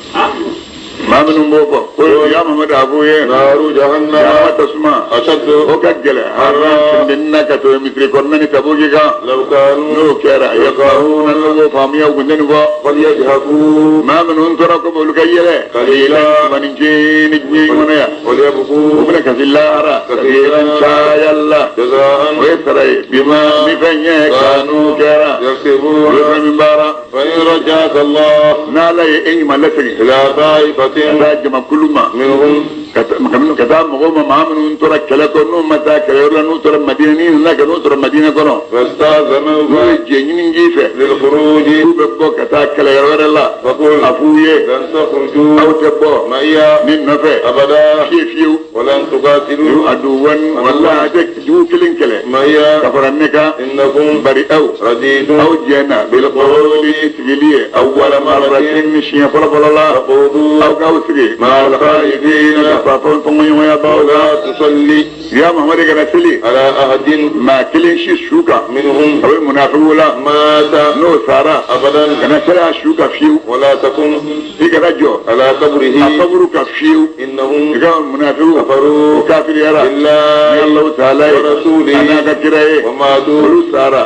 maa minnu b'o fɔ ko ya Muhammadu a f'u ye نار جهنم kiyama tasuma أشد o ka gɛlɛn hara funteni na ka tɛmɛ misiri kɔnɔna ni tabuki kan لو كانوا n'o kɛra yafahuna n'u b'o faamuya u kun tɛ nin fɔ فليضحكوا maa minnu tora ko olu ka yɛlɛ قليلا maninjeni diɲɛ in kɔnɔ yan u وليبكوا bɛna kasi lahara كثيرا caya la جزاء o ye sara ye bima ni fɛn ye kanu kɛra o ye يكسبون fɛn min baara فإن رجعك الله n'ala ye e ɲuman lasegin إلى ka طائفة taa jamakulu ma منهم ka taa mɔgɔw ma maa minnu tora kɛlɛ kɔ n'u ma taa kɛlɛyɔrɔ la n'u tora Madina n'i nana ka n'u tora Madina kɔnɔ n'u فاستأذنوك ye jɛ ɲini k'i fɛ للخروج k'u bɛ bɔ ka taa kɛlɛyɔrɔ wɛrɛ la فقل a f'u ye لن aw تخرجوا tɛ bɔ معي ne nɔfɛ أبدا fiye fiyewu ولن تقاتلوا aduwan wala a tɛ jugu kelen kɛlɛ معي ka fara ne kan إنكم bari aw رضيتم aw jɛna bilqawli sigili ye awwala marratin siɲɛ fɔlɔ fɔlɔ la فقعدوا aw k'aw sigi مع الخائفين ka fa fɔn fɔnkɔɲɔgɔnya b'aw ولا kan تصلي ya Muhammadu kana seli على أحد maa kelen si su kan منهم a bɛ munafigiw la مات n'o sara أبدا kana seli a su kan fiyewu ولا تقم i kana jɔ على a قبره kaburu kan fiyewu i إنهم ka munafigiw o كفروا kafiriyara ni بالله Alahu taala ye ورسوله a n'a ka kira ye وماتوا olu sara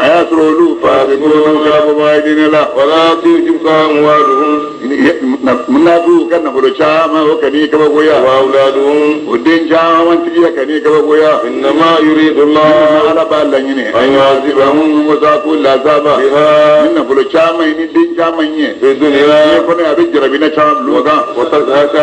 a y'a sɔrɔ olu faasiquna kɛra bɔbaga ye diinɛ la ولا تعجبك أموالهم munafigiw ka nafolo caman o kan'i kabakoya وأولادهم o den caman tigiya kan'i kabakoya إنما يريد الله ala b'a laɲini أن يعذبهم minnu ko sa ko lazaba بها ni nafolo caman ye ni den caman ye في diɲɛ الدنيا kɔnɔ a bɛ jarabina caman bila o kan وتزهق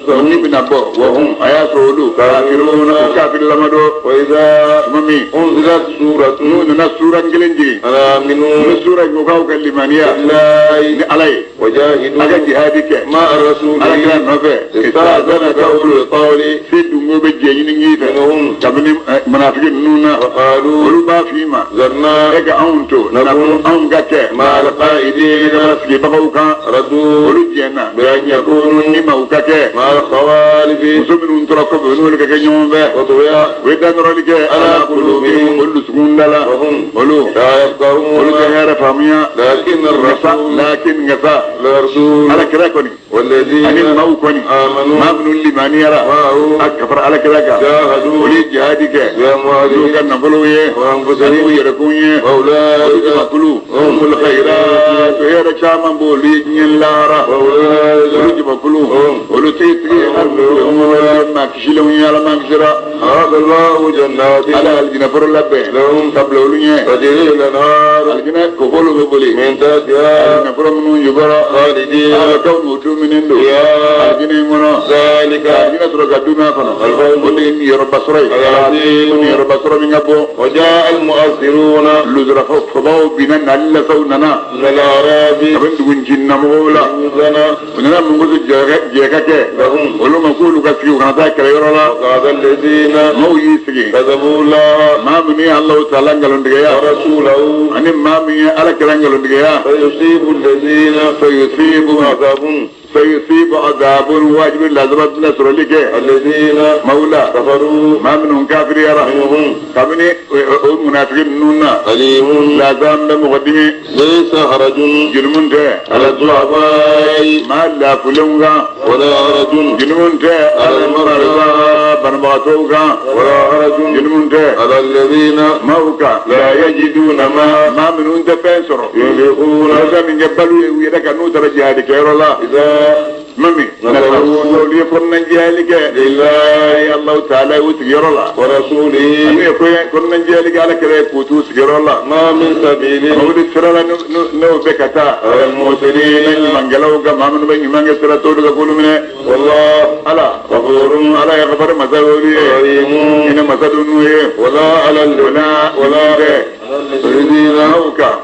ni أنفسهم bɛna bɔ wa hun a y'a sɔrɔ olu kafiruna o kafiri lamadɔ وإذا tuma min أنزلت سورة n'u nana suura kelen jigin أن آمنوا ni suura in ko k'aw ka limaniya بالله ni ala ye a ka وجاهدوا jihadi kɛ مع الرسول ala kira nɔfɛ استأذنك أولو القول se dungo bɛ jɛ ɲini k'i fɛ منهم kabini munafiki ninnu na وقالوا olu b'a f'i ma ذرنا e ka anw to nafolo anw ka kɛ مع القائدين ka sigibagaw kan ردوا olu jɛna بأن يكونوا ni ma u ka kɛ مع الخوالف muso minnu tora kɔfɛ n'olu ka kɛ ɲɔgɔn fɛ وطغيا u ye danɔrɔli kɛ ala kulubihim olu dusukun da la وهم olu لا olu tɛ يفقهون hɛrɛ faamuya لكن nka sa الرسول lakin nka sa الرسول ala kira kɔni ani والذين maaw kɔni آمنوا maa minnu limaniyara معه a ka fara ala kira kan جاهدوا olu ye jihadi kɛ n'u بأموالهم ka nafolow ye an'u وأنفسهم yɛrɛkun ye olu وأولئك jamakulu هم الخيرات to hɛrɛ caman b'olu ye diɲɛ lahara olu وأولئك jamakulu هم olu tigitigi maa kisilenw ye ala maa kisira أعد الله جنات ala alijinɛ foro labɛn لهم ka bila olu ɲɛ تجري الأنهار alijinɛ kofolu bɛ boli من تحتها alijinɛ foro minnu jukɔrɔ خالدين ala kaw n'u dumuni don فيها alijinɛ in kɔnɔ ذلك alijinɛ sɔrɔ ka dumuni kɔnɔ o de ye niyɔrɔba sɔrɔ ye العظيم o niyɔrɔba sɔrɔ min ka bon وجاء المؤثرون luzurafa fabaw binna nali lasaw nana من الأعراب a bɛ dugu ncinamɔgɔw la يؤذن u nana mun ko jɛ ka kɛ لهم olu ma k'olu ka sigi u kana taa kɛlɛyɔrɔ la وقعد الذين maaw y'i sigi كذبوا الله maa minnu ye Alahu taala nkalontigiya ورسوله ani maa min ye ala kira nkalontigiya فيصيب الذين fayusibu عذاب Sayusibu azabun wajibi lazaba tɛna sɔrɔli kɛ. Alladhina mawla kafaru maa minnu kafiriyara. Minhum kabini o munafiki ninnu na. Alimun lazaba bɛ mɔgɔ dimi. Laysa harajun jurumun tɛ. Ala du'afai maa lafulenw kan. Wala harajun jurumun tɛ. Ala marada banabagatɔw kan. Wala harajun jurumun tɛ. Ala alladhina maaw kan. La yajiduna ma maa minnu tɛ fɛn sɔrɔ. Yunfiquna walasa min kɛ balo ye u yɛrɛ kan n'u taara jihadikɛyɔrɔ la. Idha mami n'olu ye kɔnɔnajɛyali kɛ. Lillahi Allahu ta'ala y'u sigiyɔrɔ la. Wa rasulihi n'u ye kɔnɔnajɛyali kɛ ala kɛra ye k'u t'u sigiyɔrɔ la. Ma min sabilin o de sira la n'o bɛ ka taa. Al-muhsinin ɲumankɛlaw kan maa minnu bɛ ɲuman kɛ sira t'olu ka k'olu minɛ. Wallah ala ghafurun ala ye gafari masa y'olu ye. Rahimun hinɛ masa dun n'u ye. Wala ala wala wala tɛ. alladhina maaw kan.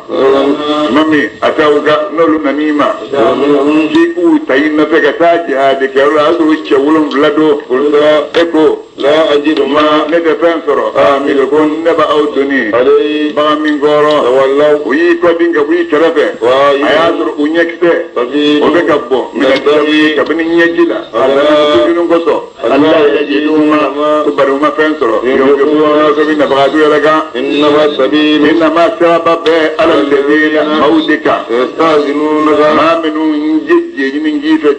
mami a t'aw kan n'olu nan'i ma. Minhum k'i k'u ta i nɔfɛ ka taa jihadikɛyɔrɔ la a y'a sɔrɔ cɛ 7 don. Qulta e ko. La ajidu ma ne tɛ fɛn sɔrɔ. Amilukum ne b'aw doni. Alayhi bagan min kɔrɔ. Tawallaw u y'i kɔdin ka bɔ i kɛrɛfɛ. Wa a y'a sɔrɔ u ɲɛkisɛ. Sabi o bɛ ka bɔ. Minadami kabini ɲɛji la. Ala dusukun kosɔn. Ala yajidu ma ko bari u ma fɛn sɔrɔ. Yunfiquna fɛn min nafagatu yɛrɛ kan. Innama sabilu innama siraba bɛɛ ala alladhina maaw de kan. Yastazinunaka maa minnu ye diɲɛ ɲini k'i fɛ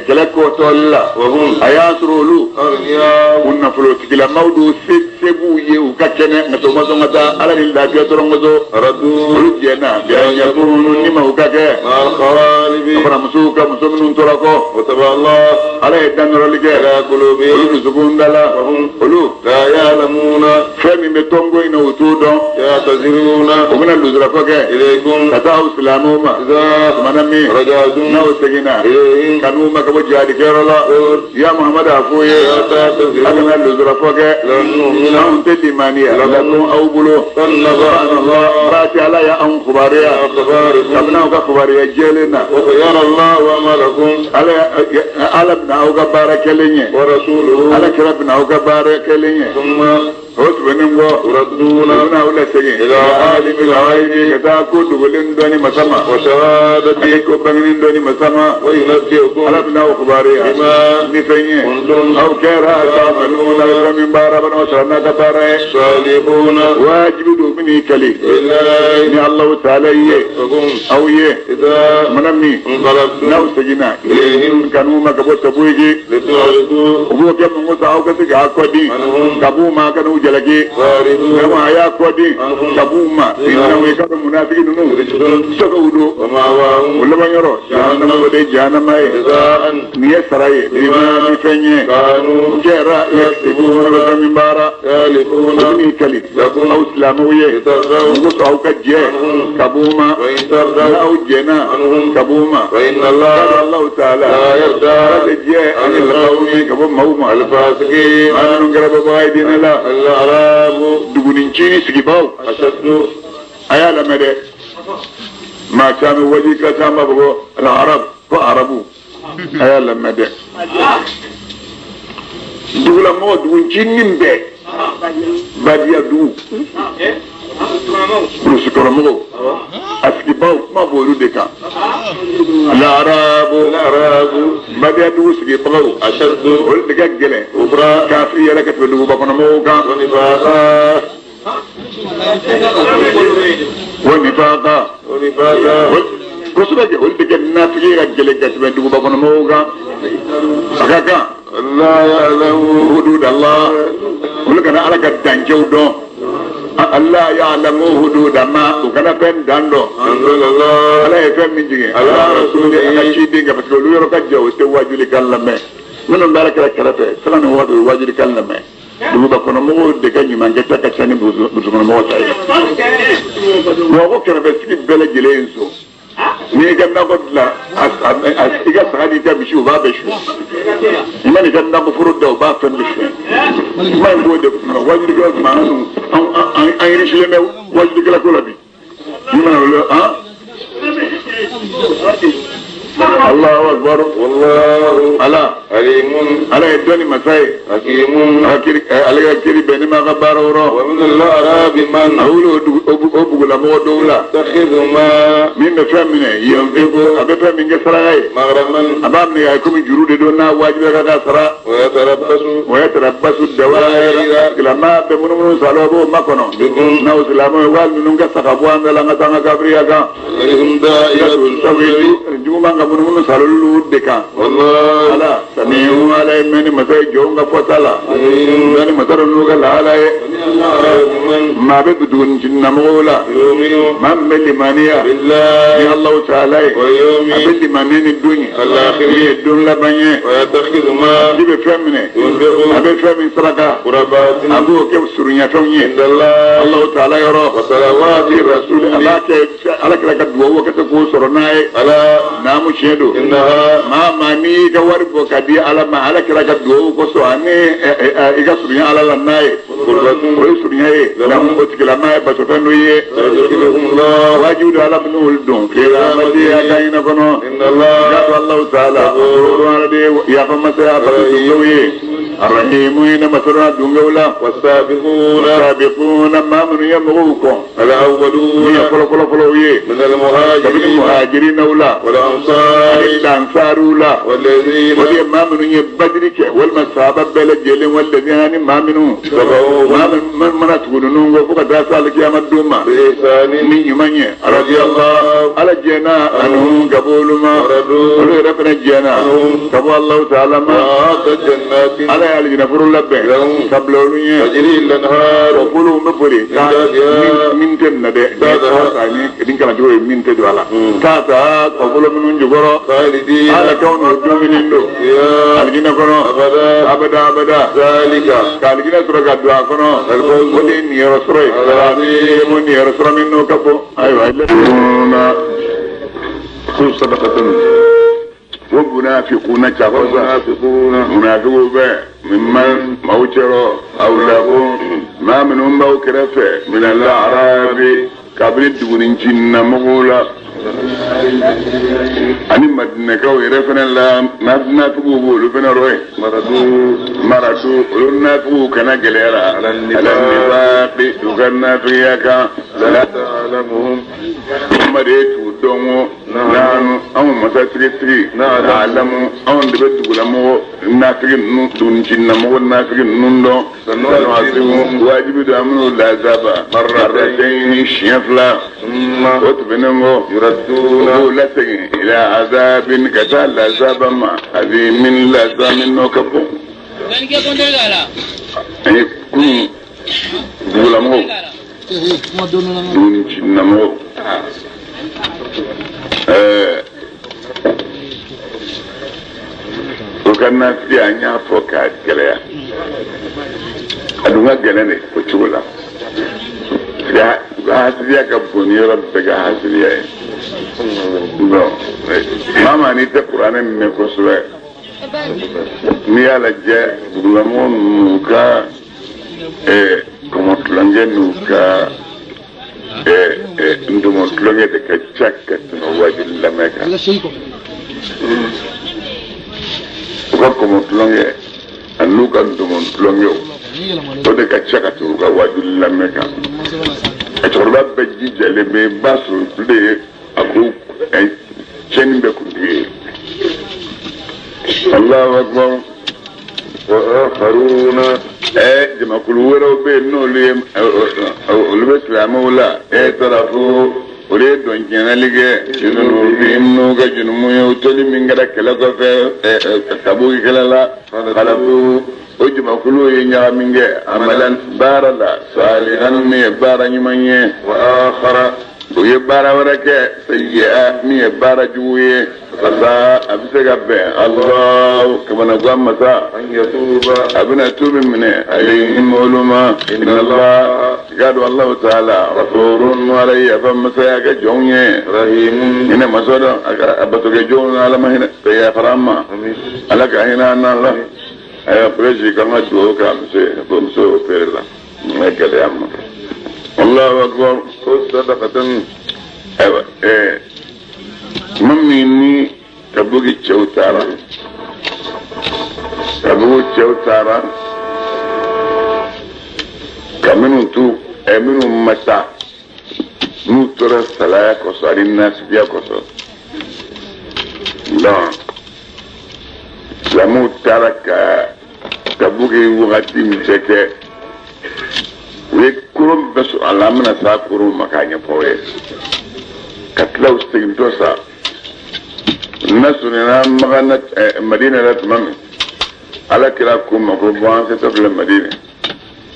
kɛlɛ kɔtɔli la. Wa hum a y'a sɔrɔ olu. aghniya u nafolotigilamaw don se b'u ye u ka kɛnɛ nka u ma sɔn ka taa ala ni lafiya dɔrɔn kosɔn. Radu olu jɛnna ɲɛkunu ni ma u ka kɛ. Ma al-khawalibi ka fara musow kan muso minnu tora kɔ. Wa taba Allah ala ye danɔrɔli kɛ. Ala qulubihim olu dusukun da la. Wa hum olu la ya'lamuna fɛn min bɛ tɔnko in na u t'o dɔn. Ya'taziruna u bɛna lujuratɔ kɛ. Ilaykum ka taa aw silamɛw ma. Idha tumana min raja'tum n'aw seginna. Ilayhim ka n'u ma ka bɔ jihadikɛyɔrɔ la. Qul ya Muhammadu a f'u ye. La a ta'taziru kana lujuratɔ kɛ. Lan nu'mina anw tɛ limaniya. lakum aw bolo. Qad naba'ana Allah baasi ala y'anw kibaruya. Akhbarikum kabini aw ka kibaruya jɛlen na. Wa sayara Allahu amalakum ala bɛna aw ka baara kɛlen ye. Wa rasuluhu ala kira bɛna aw ka baara kɛlen ye. Thumma o tɛmɛnen kɔ. Turadduna u bɛna aw lasegin. Ila alimil ghaibi ka taa ko dogolen dɔnni masa ma. Wa shahadati ani ko bangenen dɔnni masa ma. Wa yunabbi'ukum ala bɛna aw kibaruya. Bima ni fɛn ye. Kuntum aw kɛra ta'maluna fɛn min baara bana o sara n'a ka baara ye. Salihuna wajibi don min y'i kali. Lillahi ni Alahu taala ye. Fakum aw ye. Idha tumana min Inqalabtum n'aw seginna. Ilayhim ka n'u ma ka bɔ Tabuki. Litu'ridu u b'o kɛ mun kosɔn aw ka se k'a kɔdin. Anhum ka b'u ma ka n'u jalaki. Faridu Kama a y'a kɔdin. Anhum ka b'u ma. Innahum innahu i ka dɔn munafiki ninnu. Rijsun sɔgɔw don. Wa ma'wahum o laban yɔrɔ. jahanama o de ye jahanama ye. Jaza'an nin ye sara ye. Bima ni fɛn ye. Kanu u kɛra yaksibuna bɛ fɛn min baara. Yalifuna o bɛn'i kali. Lakum aw silamɛw ye. Litardaw mun kosɔn aw ka jɛ. Anhum ka b'u ma. Wa in tardaw n'aw jɛnna. Anhum ka b'u ma. Fa inna Allah Allahu ta'ala. La yarda ala tɛ jɛ Anil qawmi ka bɔ maaw ma. Al-fasiqin maa minnu kɛra bɔbaga ye diinɛ la. Al-a'rabu dugunin sigibaw. Ashaddu a y'a lamɛn dɛ. maa caman wajibila caman b'a fɔ ko al-arab ko arabu. a y'a lamɛn dɛ. dugulamɔgɔ duguncinin bɛɛ. badiya dugu. burusi kɔnɔmɔgɔw. a sigibaw kuma b'olu de kan. al-arabu. Al-a'rabu badiya dugu sigibagaw. Ashaddu olu de ka gɛlɛn. Kufra kafiri yɛrɛ ka tɛmɛ duguba kɔnɔmɔgɔw kan. Wa nifaqa wa nifaqa. Wa nifaqa kosɛbɛ kɛ olu de kɛ nafigi ka gɛlɛn ka tɛmɛ duguba kɔnɔmɔgɔw kan. a ka kan. La ya'lamu hudud Allah olu kana ala ka dancɛw dɔn. Allah ya'lamu hudud ma u kana fɛn dan dɔn. Anzala Allah ala ye fɛn min jigin. Ala rasuli a ka ciden kan parce que olu yɔrɔ ka jan o tɛ wajulikan lamɛn. Minnu bɛ ala kɛra kɛrɛfɛ sanga ni waati o ye wajulikan lamɛn. Duguba kɔnɔmɔgɔw de ka ɲumankɛta ka ca ni burusi kɔnɔmɔgɔw ta ye. Wa ko kɛrɛfɛsigi bɛɛ lajɛlen ye nson. N'i y'i ka nakɔ dilan i ka saga n'i ka misi u b'a bɛɛ suɲɛ. I mana i ka nakɔ foro da u b'a fɛn bɛɛ suɲɛ. Kuma in b'o de kunna wajulikɛla tuma an yirisilen bɛ wajulikɛla ko la bi. I mana olu han. Allahu akbar والله ala عليم ala ye dɔnni masa ye حكيم ale ka kiri bɛn ne ma ka baara o rɔ ومن الأعراب من a wuli o bugulamɔgɔ dɔw la يتخذ ما min bɛ fɛn minɛ yanfiko a bɛ fɛn min kɛ saraka ye مغرما a b'a minɛ k'a komi juru de don n'a wajibiya ka k'a sara ويتربص o yatarabbasu dawaira silamɛ bɛ munumunu salo a b'o makɔnɔ بكم n'aw silamɛ ye wali ninnu ka sa ka bɔ an da la an ka taa an ka kafiriya kan عليهم دائرة sabu السوء juguman ka munumunu salo olu de kan والله ala samiu ala ye mɛn ni masa ye jɔnw ka fɔta la عليم mɛn ni masa dɔ n'u ka lahala ye ومن الأعراب من maa bɛ duguninamɔgɔw la يؤمن maa min bɛ limaniya ni بالله Alahu taala ye a واليوم bɛ limaniya ni don ye الآخر min ye don laban ye ويتخذ ما ji bɛ fɛn minɛ a ينفق bɛ fɛn min saraka قربات a b'o kɛ surunyafɛnw ye عند الله Alahu taala yɔrɔ وصلوات rasul a الرسول b'a kɛ ala kira ka duwawu ka se k'o sɔrɔ n'a ye ألا naamu tiɲɛ don إنها maa maa n'i y'i ka wari bɔ ka di ala ma ala kira ka duwawu kosɔn ani i ka surunya ala la n'a ye قربة o ye surunya ye naamu o tigilamaa ye batofɛn dɔ ye سيدخلهم الله wajibi don ala bɛn'olu don kiraamati a ka hinɛ kɔnɔ إن الله ka to Alahu taala ala de ye yafa masaya bato dungew ye arahimu hinɛ masarona dungew la والسابقون sabiquna maa minnu ye mɔgɔw kɔn الأولون min ye fɔlɔ fɔlɔ fɔlɔw ye من kabini المهاجرين muhajirinaw la والأنصار ani lansariw la والذين o de ye maa minnu ye badiri kɛ walima sahaba bɛɛ lajɛlen walladina ni maa minnu تبعوهم maa minnu mana tugu ninnu kɔ fo ka taa se alikiyama don ma بإحسان ni ɲuman ye radiyallahu ala jɛnna anhum ka bɔ olu ma ورضوا olu yɛrɛ fana jɛnna ka bɔ Alahu taala ma وأعد جنات ala ye alijinɛ foro labɛn لهم ka bila olu ɲɛ تجري الأنهار o bolow bɛ boli min tɛ nin na dɛ nin kalancogo ye min tɛ don a la k'a ta ka bolo minnu jukɔrɔ خالدين ala k'anw n'o dumuni don فيها alijinɛ kɔnɔ أبدا abada abada ذلك ka alijinɛ sɔrɔ ka don a kɔnɔ o de ye niyɔrɔ sɔrɔ ye mo niyɔrɔ sɔrɔ min n'o ka bon ayiwa خذ صدقة o munafiquna cakɔsa المنافقون munafiqu bɛ mimman maaw cɛrɔ aw lakun maa minnu b'aw kɛrɛfɛ minal arabi kabini dugunincinamɔgɔw la ani madinɛkaw yɛrɛ fana la nafigiw b'olu fana rɔ ye مرضوا maratu olu nafigiw kana gɛlɛya la Ala ala nifaqi u ka nafigiya kan لا تعلمهم kuma de ye t'u dɔn o naanu anw masa tigisigi alamu anw de bɛ dugulamɔgɔ nafigi ninnu dugunincinamɔgɔ nafigi ninnu dɔn sanuhasibu wajibi don an bɛn'o lazaba marratayn siɲɛ fila ثم o tɛmɛnen kɔ u يردون b'o lasegin ila azabin ka taa lazaba ma azimin lazamin n'o ka bon an ye kunun dugulamɔgɔw dugunincinamɔgɔw o ka nafigiya an y'a fɔ k'a gɛlɛya a dun ka gɛlɛn de o cogo la u ka hasidiya ka bon ni yɔrɔ bɛɛ ka hasidiya ye bon maa maa n'i tɛ kuranɛ mɛn kosɛbɛ n'i y'a lajɛ dugulamɔgɔ ninnu ka kɔmɔ tulonkɛ n'u ka ndomɔ tulonkɛ de ka ca ka tɛmɛ wajibi lamɛn kan u ka kɔmɔ tulonkɛ ani n'u ka ndomɔ tulonkɛw o de ka ca ka tɛmɛ u ka wajibi lamɛn kan a cɛkɔrɔba bɛɛ jijalen bɛ i b'a sɔrɔ olu de ye a ko tiɲɛni bɛɛ kuntigi ye Allahu akbar وآخرون jamakulu wɛrɛw bɛ yen n'olu ye olu bɛ silamɛw la tarafu olu ye dɔntiɲɛnali kɛ n'u ka jurumu ye u toli min kɛra kɛlɛ kɔfɛ tabuki kɛlɛ la kalafu o jamakulu ye ɲagami kɛ amalan baara la salihan min ye baara ɲuman ye وآخر u ye baara wɛrɛ kɛ sayyi'a min ye baara jugu ye asa a bɛ se ka bɛn Allahu kamanagan masa أن يتوب a bɛna tuubi minɛ alayhim olu ma inna Allah i k'a dɔn Allahu taala ghafurun ala ye yafa masaya kɛ jɔnw ye رحيم hinɛ masa dɔn a ka a batokɛ jɔnw na ala ma hinɛ ka yafara an ma آمين ala ka hinɛ an na la ayiwa presi k'an ka dugawu kɛ a muso ye ko muso y'o feere la n ka gɛlɛya ma Allahu akbar خذ صدقة ayiwa tuma min ni Tabuki cɛw taara Tabuki cɛw taara ka minnu tu minnu ma taa n'u tora salaya kosɔn ani nasibiya kosɔn donc silamɛw taara ka Tabuki wagati min cɛ kɛ u ye koron bɛɛ sɔrɔ a la an bɛna s'a koron ma k'a ɲɛfɔ aw ye ka tila u segintɔ sa na surunyana Makan Madina la tuma min Ala kira ko ma ko bɔn an setɔ filɛ Madina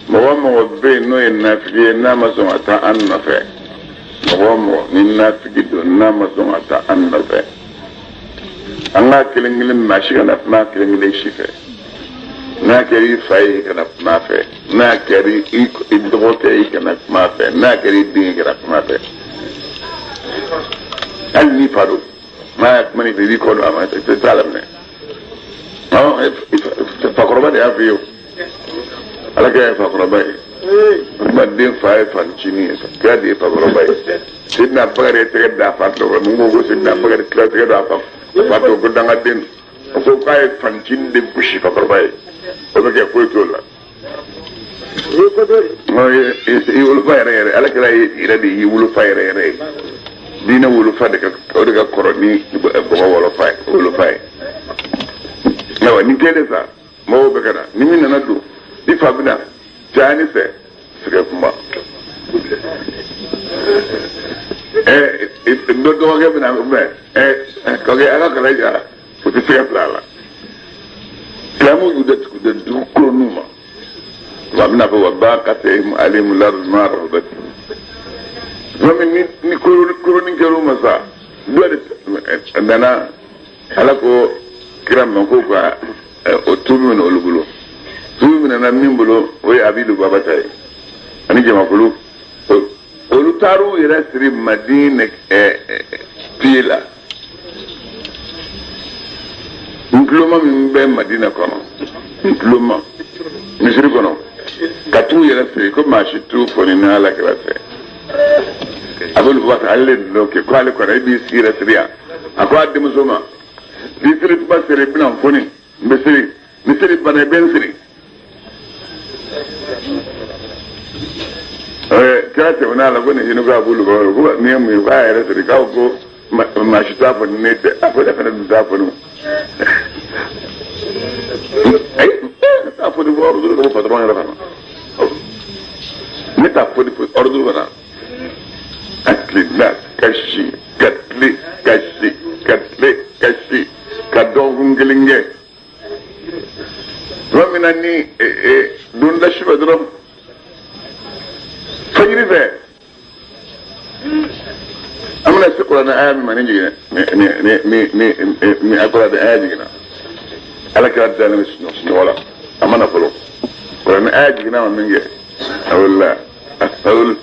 mɔgɔ o mɔgɔ bɛ yen n'o ye nafigi ye n'a ma sɔn ka taa an nɔfɛ mɔgɔ o mɔgɔ ni nafigi don n'a ma sɔn ka taa an nɔfɛ an k'a kelen kelen maa si kana kuma kelen kelen si fɛ n'a kɛra i fa ye i kana kuma a fɛ n'a kɛra i dɔgɔkɛ ye i kana kuma a fɛ n'a kɛra i den ye i kana kuma a fɛ hali n'i fa don n'a y'a kuma n'i fɛ i b'i kɔ don a ma i tɛ t'a laminɛ fakɔrɔba de y'a f'i ye o ala kɛ fakɔrɔba ye o tuma den fa ye fancinin ye kira de ye fakɔrɔba ye Sidina Bakari ye tɛgɛ da a fa tulo kɔrɔ mun ko ko Sidina Bakari tila tɛgɛ da a fa tulo ko dangaden o ko k'a ye fancinin de gosi fakɔrɔba ye o bɛ kɛ foyi t'o la i wolofa yɛrɛ yɛrɛ ala kira yɛrɛ de y'i wolofa yɛrɛ yɛrɛ ye diinɛ wolofa de ka o de ka kɔrɔ ni bɔgɔ wolofa ye wolofa ye ayiwa nin kɛlen sa mɔgɔw bɛ ka na ni min nana don i fa bɛna caya ni fɛ sɛgɛ kuma dɔ dɔgɔkɛ bɛna mɛ kɔkɛ ala kana ja o tɛ se ka bila a la silamɛw y'u datugu da dugu kolonninw ma wa bɛna fɔ wa ba ka se alimu lardu ma rahabat tuma min ni koroni kɛr'u ma sa dɔ de nana ala ko kira ma ko ka o tuubi minɛ olu bolo tuubi minɛna min bolo o ye Abidu Babata ye ani jamakulu olu taar'u yɛrɛ siri Madinɛ piye la ntuloma min bɛ Madinɛ kɔnɔ ntuloma misiri kɔnɔ ka t'u yɛrɛ siri ko maa si t'u foni ni ala kira fɛ a bɛ olu ale de dɔn kɛ ko ale kɔrɔ e b'i sigi yɛrɛ siri yan a ko a denmuso ma ni seli tuma sera i bɛna n foni n bɛ seli ni seli banna i bɛ n siri kira tɛmɛna a la ko nin hinɛ ko a b'olu bɔ ko nin ye mun ye k'a yɛrɛ siri k'aw ko maa si t'a fɔ ni ne tɛ a ko ne fana dun t'a fɔ ni ayi ne t'a fɔ ni fɔ ordre ko patron yɛrɛ fana ne t'a fɔ ni fɔ ordre fana a tilenna ka si ka tile ka si ka tile ka si ka dɔgɔkun kelen kɛ tuma min na ni donda su fɛ dɔrɔn fajiri fɛ an bɛna se kuranɛ aya min ma ni jiginna ni a kuranɛ aya jiginna ala kira dalen bɛ sunɔgɔ la a ma na fɔlɔ kuranɛ aya jiginna ma min kɛ a wulila a wulila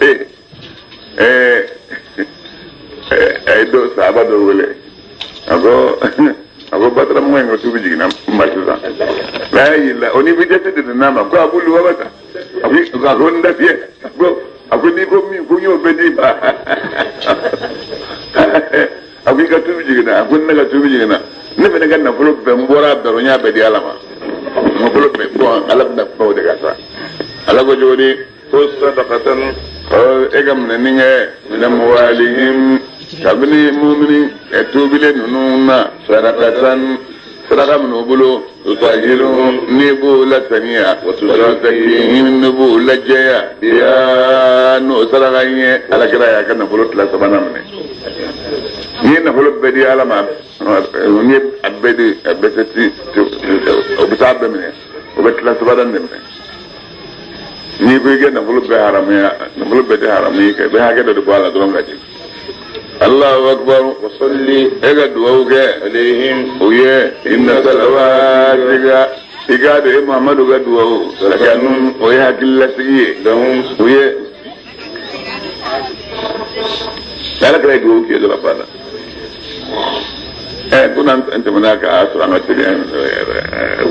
a ye dɔ sahaba dɔ wele a ko bataramɔgɔ in ko tubi jiginna n ma sisan n'a y'a yirila o ni vitesse de nana ma ko a b'olu wabata a ko n da fiyɛ a ko n'i ko min ko n y'o bɛɛ d'i ma a ko i ka tubi jiginna a ko ne ka tubi jiginna ne fana ka nafolo bɛɛ n bɔra a bɛɛ rɔ n y'a bɛɛ di ala ma nafolo bɛɛ bɔn ala bɛna kuma o de kan sa ala ko cogo di ko sadakatan e ka minɛni kɛ min amwalihim kabini mumini tuubilen ninnu na sadakatan saraka minnu bolo tutahiruhum n'i b'o lasaniya wa tuzakihim n'i b'o lajɛya biha n'o saraka in ye ala kira y'a ka nafolo tila sabanan minɛ n'i ye nafolo bɛɛ di ala ma n'i ye a bɛɛ di a bɛɛ tɛ ti o bɛ taa bɛɛ minɛ o bɛ tila sabanan de minɛ n'i ko i ka nafolo bɛɛ haramuya nafolo bɛɛ tɛ haramu ye i bɛ hakɛ dɔ de bɔ a la dɔrɔn ka jigin Allahu akbar wa salli e ka dugawu kɛ alayhim o ye inna salawatika i k'a dɔn e Muhamadu ka dugawu sakanun o ye hakililasigi ye lahum o ye ala kira ye dugawu kɛ dɔrɔn banna ko n'an tɛmɛna k'a sɔrɔ an ka teliya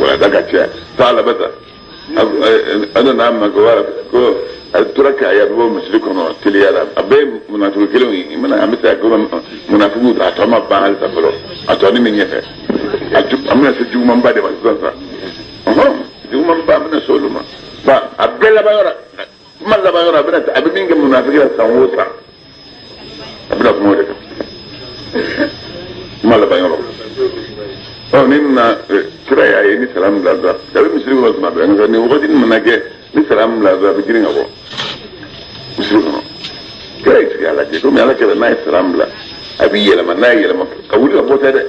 walanda ka caya taa labata a nana ma ko wala ko A tora k'a ye a bɛ bɔ misiri kɔnɔ teliya la a bɛɛ ye munafiki kelenw ye i mana an bɛ se ka ko munafikiw a tɔ ma ban halisa fɔlɔ a tɔ ni min ɲɛfɛ an bɛna se jugumanba de ma sisan sa ɔhɔn jugumanba an bɛna se olu ma ba a bɛɛ laban yɔrɔ kuma laban yɔrɔ a bɛna a bɛ min kɛ munafiki la san o san a bɛna kuma o de kan kuma laban yɔrɔ ɔ ni nana kira y'a ye ni salamu bila dɔrɔn a bɛ misiri kɔnɔ tuma bɛɛ nka nin wagati mana kɛ ni salamu bila dɔrɔn a bɛ girin ka bɔ misiri kɔnɔ kira y'i sigi a lajɛ komi ala kɛra n'a ye salamu bila a b'i yɛlɛma n'a ye yɛlɛma ka wuli ka bɔ tɛ dɛ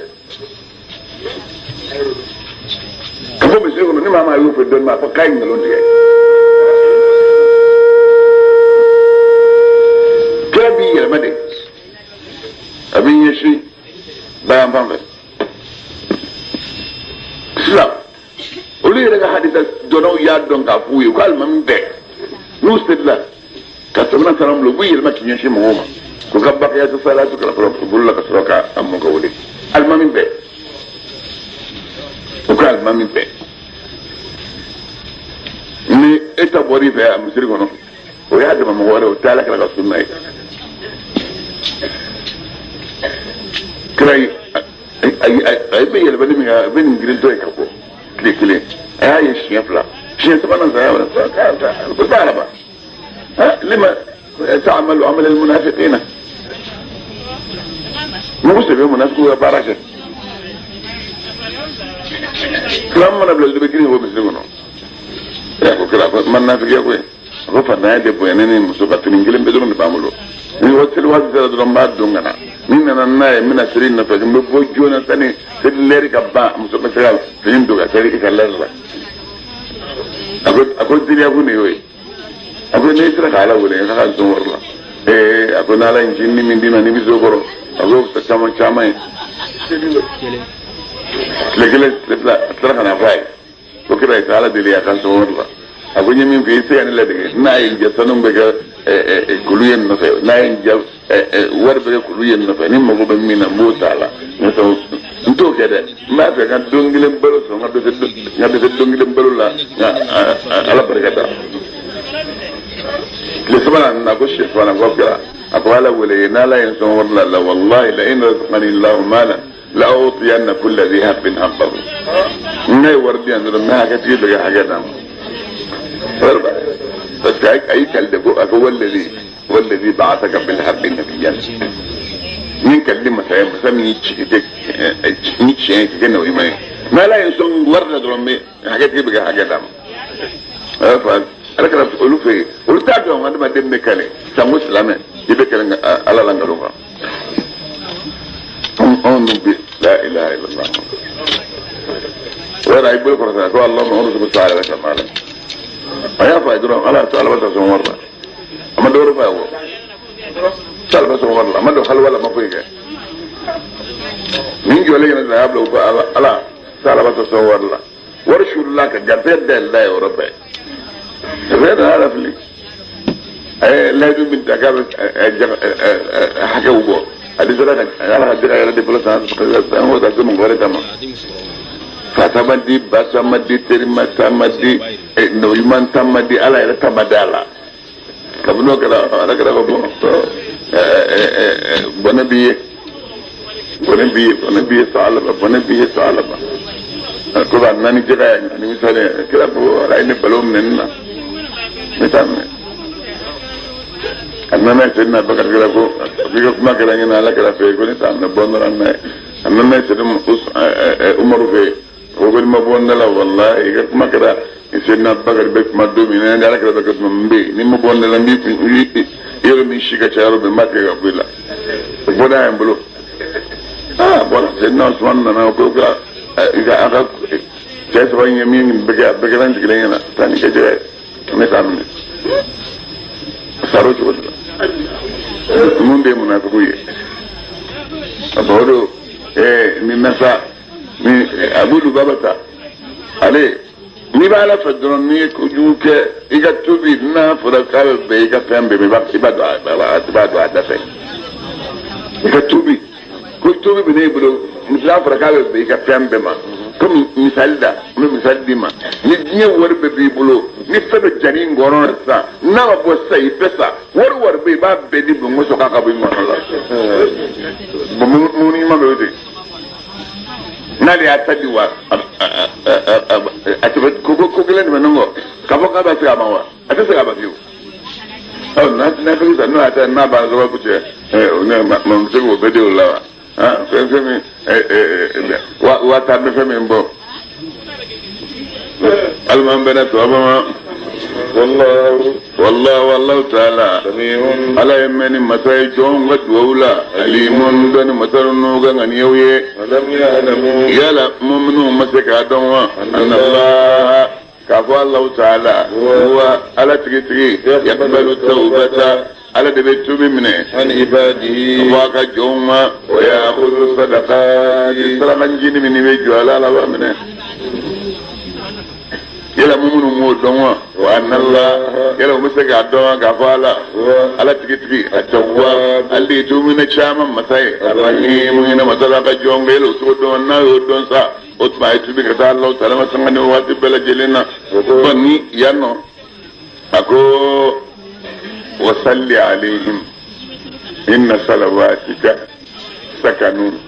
ka bɔ misiri kɔnɔ ni maa maa y'o fɛ dɔɔnin a fɔ k'a ye nkalon tigɛ kira b'i yɛlɛma de a b'i ɲɛsin bayan fan fɛ sisan olu yɛrɛ ka hadisa dɔnnaw y'a dɔn k'a f'u ye ko alimami bɛɛ n'u selila ka sɔmina salamu bila u b'u yɛlɛma k'i ɲɛsin mɔgɔw ma k'u ka bakiyatu salatu kalan fɔlɔ u bolo la ka sɔrɔ ka mɔ ka wele alimami bɛɛ u ka alimami bɛɛ ni e ta bɔr'i fɛ a misiri kɔnɔ o y'a dama mɔgɔ wɛrɛ o tɛ ala kira ka sunna ye kira ye a bɛ yɛlɛmani min kɛ a bɛ nin girintɔ ye ka bɔ tile kelen a y'a ye siɲɛ fila siɲɛ sabanan sa y'a ko Saalaba lima ta'malu amala al-munafiqina mɔgɔ sɛbɛ munafikiw ka baara kɛ kira mana bila dɔ bɛ girin ka bɔ misiri kɔnɔ e ko kira ko man nafigiya koyi a ko fantanya de bonya ne ni muso ka fini kelen bɛ dɔrɔn de b'an bolo ni seli waati sera dɔrɔn n b'a don ka na ni nana n'a ye n bɛna seli nɔfɛ n bɛ bɔ joona sani seli lɛri ka ban muso bɛ se ka fini don ka seli i ka lɛri la a ko teliya kun de y'o ye a ko n'i sera ka ala wele i ka ka zon wari la ee a ko n'ala ye ncinin min d'i ma n'i bɛ so kɔrɔ a ko caman caman ye tile kelen tile fila a sera ka na fɔ a ye ko kira ye ala deli a ka zon wari la a ko n ye min fɔ i se ka ne ladege n'a ye n jɛ sanu bɛ kɛ kulu ye nɔfɛ n'a ye n jɛ wari bɛ kɛ kulu ye nɔfɛ ni mago bɛ min na n b'o ta a la n t'o kɛ dɛ n b'a fɛ ka don kelen balo sɔrɔ n ka dɛsɛ don kelen balo la nka ala barika da tile sabanan na ko siɲɛ sabanan ko kira a ko ala wele n'ala ye n sɔn wari la la walahi la in razaqani Allahu malan la utiyanna kulla dhi habbin habbahu n'a ye wari di yan dɔrɔn n bɛ hakɛtigi bɛ kɛ hakɛ d'a ma parce que a y'i kali de ko a ko wallazi ba'athaka bil haqqi nabiyyan min kalli masa ye masa min y'i ci kɛ ni tiɲɛ ye k'i kɛ nabi ɲuman ye n'ala ye n sɔn wari la dɔrɔn n bɛ hakɛtigi bɛ kɛ hakɛ d'a ma ala kana olu fɛ yen olu t'a dɔn adamaden bɛ kale sango silamɛ i bɛ kɛlɛ ala la nkalon kan anw dun bɛ la ilaha illallah o yɛrɛ a y'i bolo kɔrɔta ko Allahumma urzuq sa'ala kamala a y'a fɔ a ye dɔrɔn ala to ala bɛ sɔn wari la a ma dɔwɛrɛ fɔ a ye o ala bɛ sɔn wari la a ma don haliwa la a ma foyi kɛ nin jɔlen ɲɛna a y'a bila ko ala ala ala bɛ sɔn wari la wari sulila ka garisɛgɛ dayɛlɛ a ye yɔrɔ bɛɛ garisɛgɛ nana ala fili a ye layidu min ta k'a bɛ hakɛw bɔ a dɛsɛra ka ala ka jaka yɛrɛ de fɔlɔ san san o san se mɔgɔ wɛrɛ ta ma fa ta ma di ba ta ma di teri ma ta ma di ɲuman ta ma di ala yɛrɛ ta ma di a la kabini o kɛra ala kɛra ko bɔn bɔnɛ b'i ye bɔnɛ b'i ye bɔnɛ b'i ye Saalaba bɔnɛ b'i ye Saalaba ko ka naani jaka ye ani misali kira ko ala ye ne balo minɛ nin na ne t'a minɛ a nana Seydina Bakari kira ko k'i ka kuma kɛra ɲɛna ala kɛra fɛ yen ko ne t'a minɛ bɔ dɔrɔn n'a ye a nana Seydina Umaru fɛ yen ko ko ni ma bɔ n da la walahi i ka kuma kɛra Seydina Bakari bɛ kuma don min na ala kɛra bɛ kɛ tuma min bɛ yen ni ma bɔ n da la n b'i yɔrɔ min si ka ca yɔrɔ min n b'a tigɛ ka bɔ i la o bɔda ye n bolo aa bɔra Seydina Usumani nana ko ka i ka a ka cɛ saba in ye min bɛ kɛ a bɛɛ kɛra n sigilen ɲɛna taa ni kɛ jɛgɛ ye ne t'a minɛ saro cogo di la mun de ye munafigiw ye a bɔ o don ni nasa ni Abu Lubaba ta ale n'i b'a ala fɛ dɔrɔn n'i ye kojugu kɛ i ka tobi n'a fɔra k'a bɛ bɛn i ka fɛn bɛɛ ma i b'a don a da fɛ i ka tobi ko tobi bɛ ne bolo n'a fɔra k'a bɛ bɛn i ka fɛn bɛɛ ma komi misali da n bɛ misali d'i ma ni diɲɛ wari bɛɛ b'i bolo Ni fɛn dɔ jani i ngɔnɔ na sisan n'a ma bɔ sisan i bɛ sa wari wari bɛ yen i b'a bɛɛ di bonbonso k'a ka bɔ i ngɔnɔ la bon mumuni ɲuman bɛ o ten n'ale y'a ta di wa a tɛ ko ko kelen de bɛ ɲɔgɔn kɔ k'a fɔ k'a bɛ se a ma wa a tɛ se a ma fiyewu ɔ n'a n'a fɛn sisan n'o y'a ta n'a banna sababu cɛ ɛ ne ma ma se k'o bɛɛ di o la wa han fɛn fɛn min ɛ ɛ wa wa taa bɛ fɛn min bɔ alima bɛnna sɔgɔma ma wallahu wallahu taala ala ye mɛnni masa ye jɔnw ka duwawu la alimun dɔnni masa n'u ka ŋaniyaw ye yala muminu ma se k'a dɔn wa anna k'a fɔ alahu taala wa ala tigitigi yaqbalu tawbata ala de bɛ tubi minɛ ka bɔ a ka jɔnw ma wa ya'khudhu sadaqati saraka ncinin min bɛ jɔ ala ala b'a minɛ yala minnu m'o dɔn wa wa anna yala u bɛ se k'a dɔn wa k'a fɔ ala ala tigitigi at-tawwab ale de ye tubi minɛ caman masa ye arrahimu hinɛ masa la ka jɔn kɛ yala u t'o dɔn n'a y'o dɔn sa o tuma a ye tubi ka taa alahu taala ma sanga ni waati bɛɛ lajɛlen na bɔn ni yan nɔ a ko wasalli alayhim inna salawatika sakanun.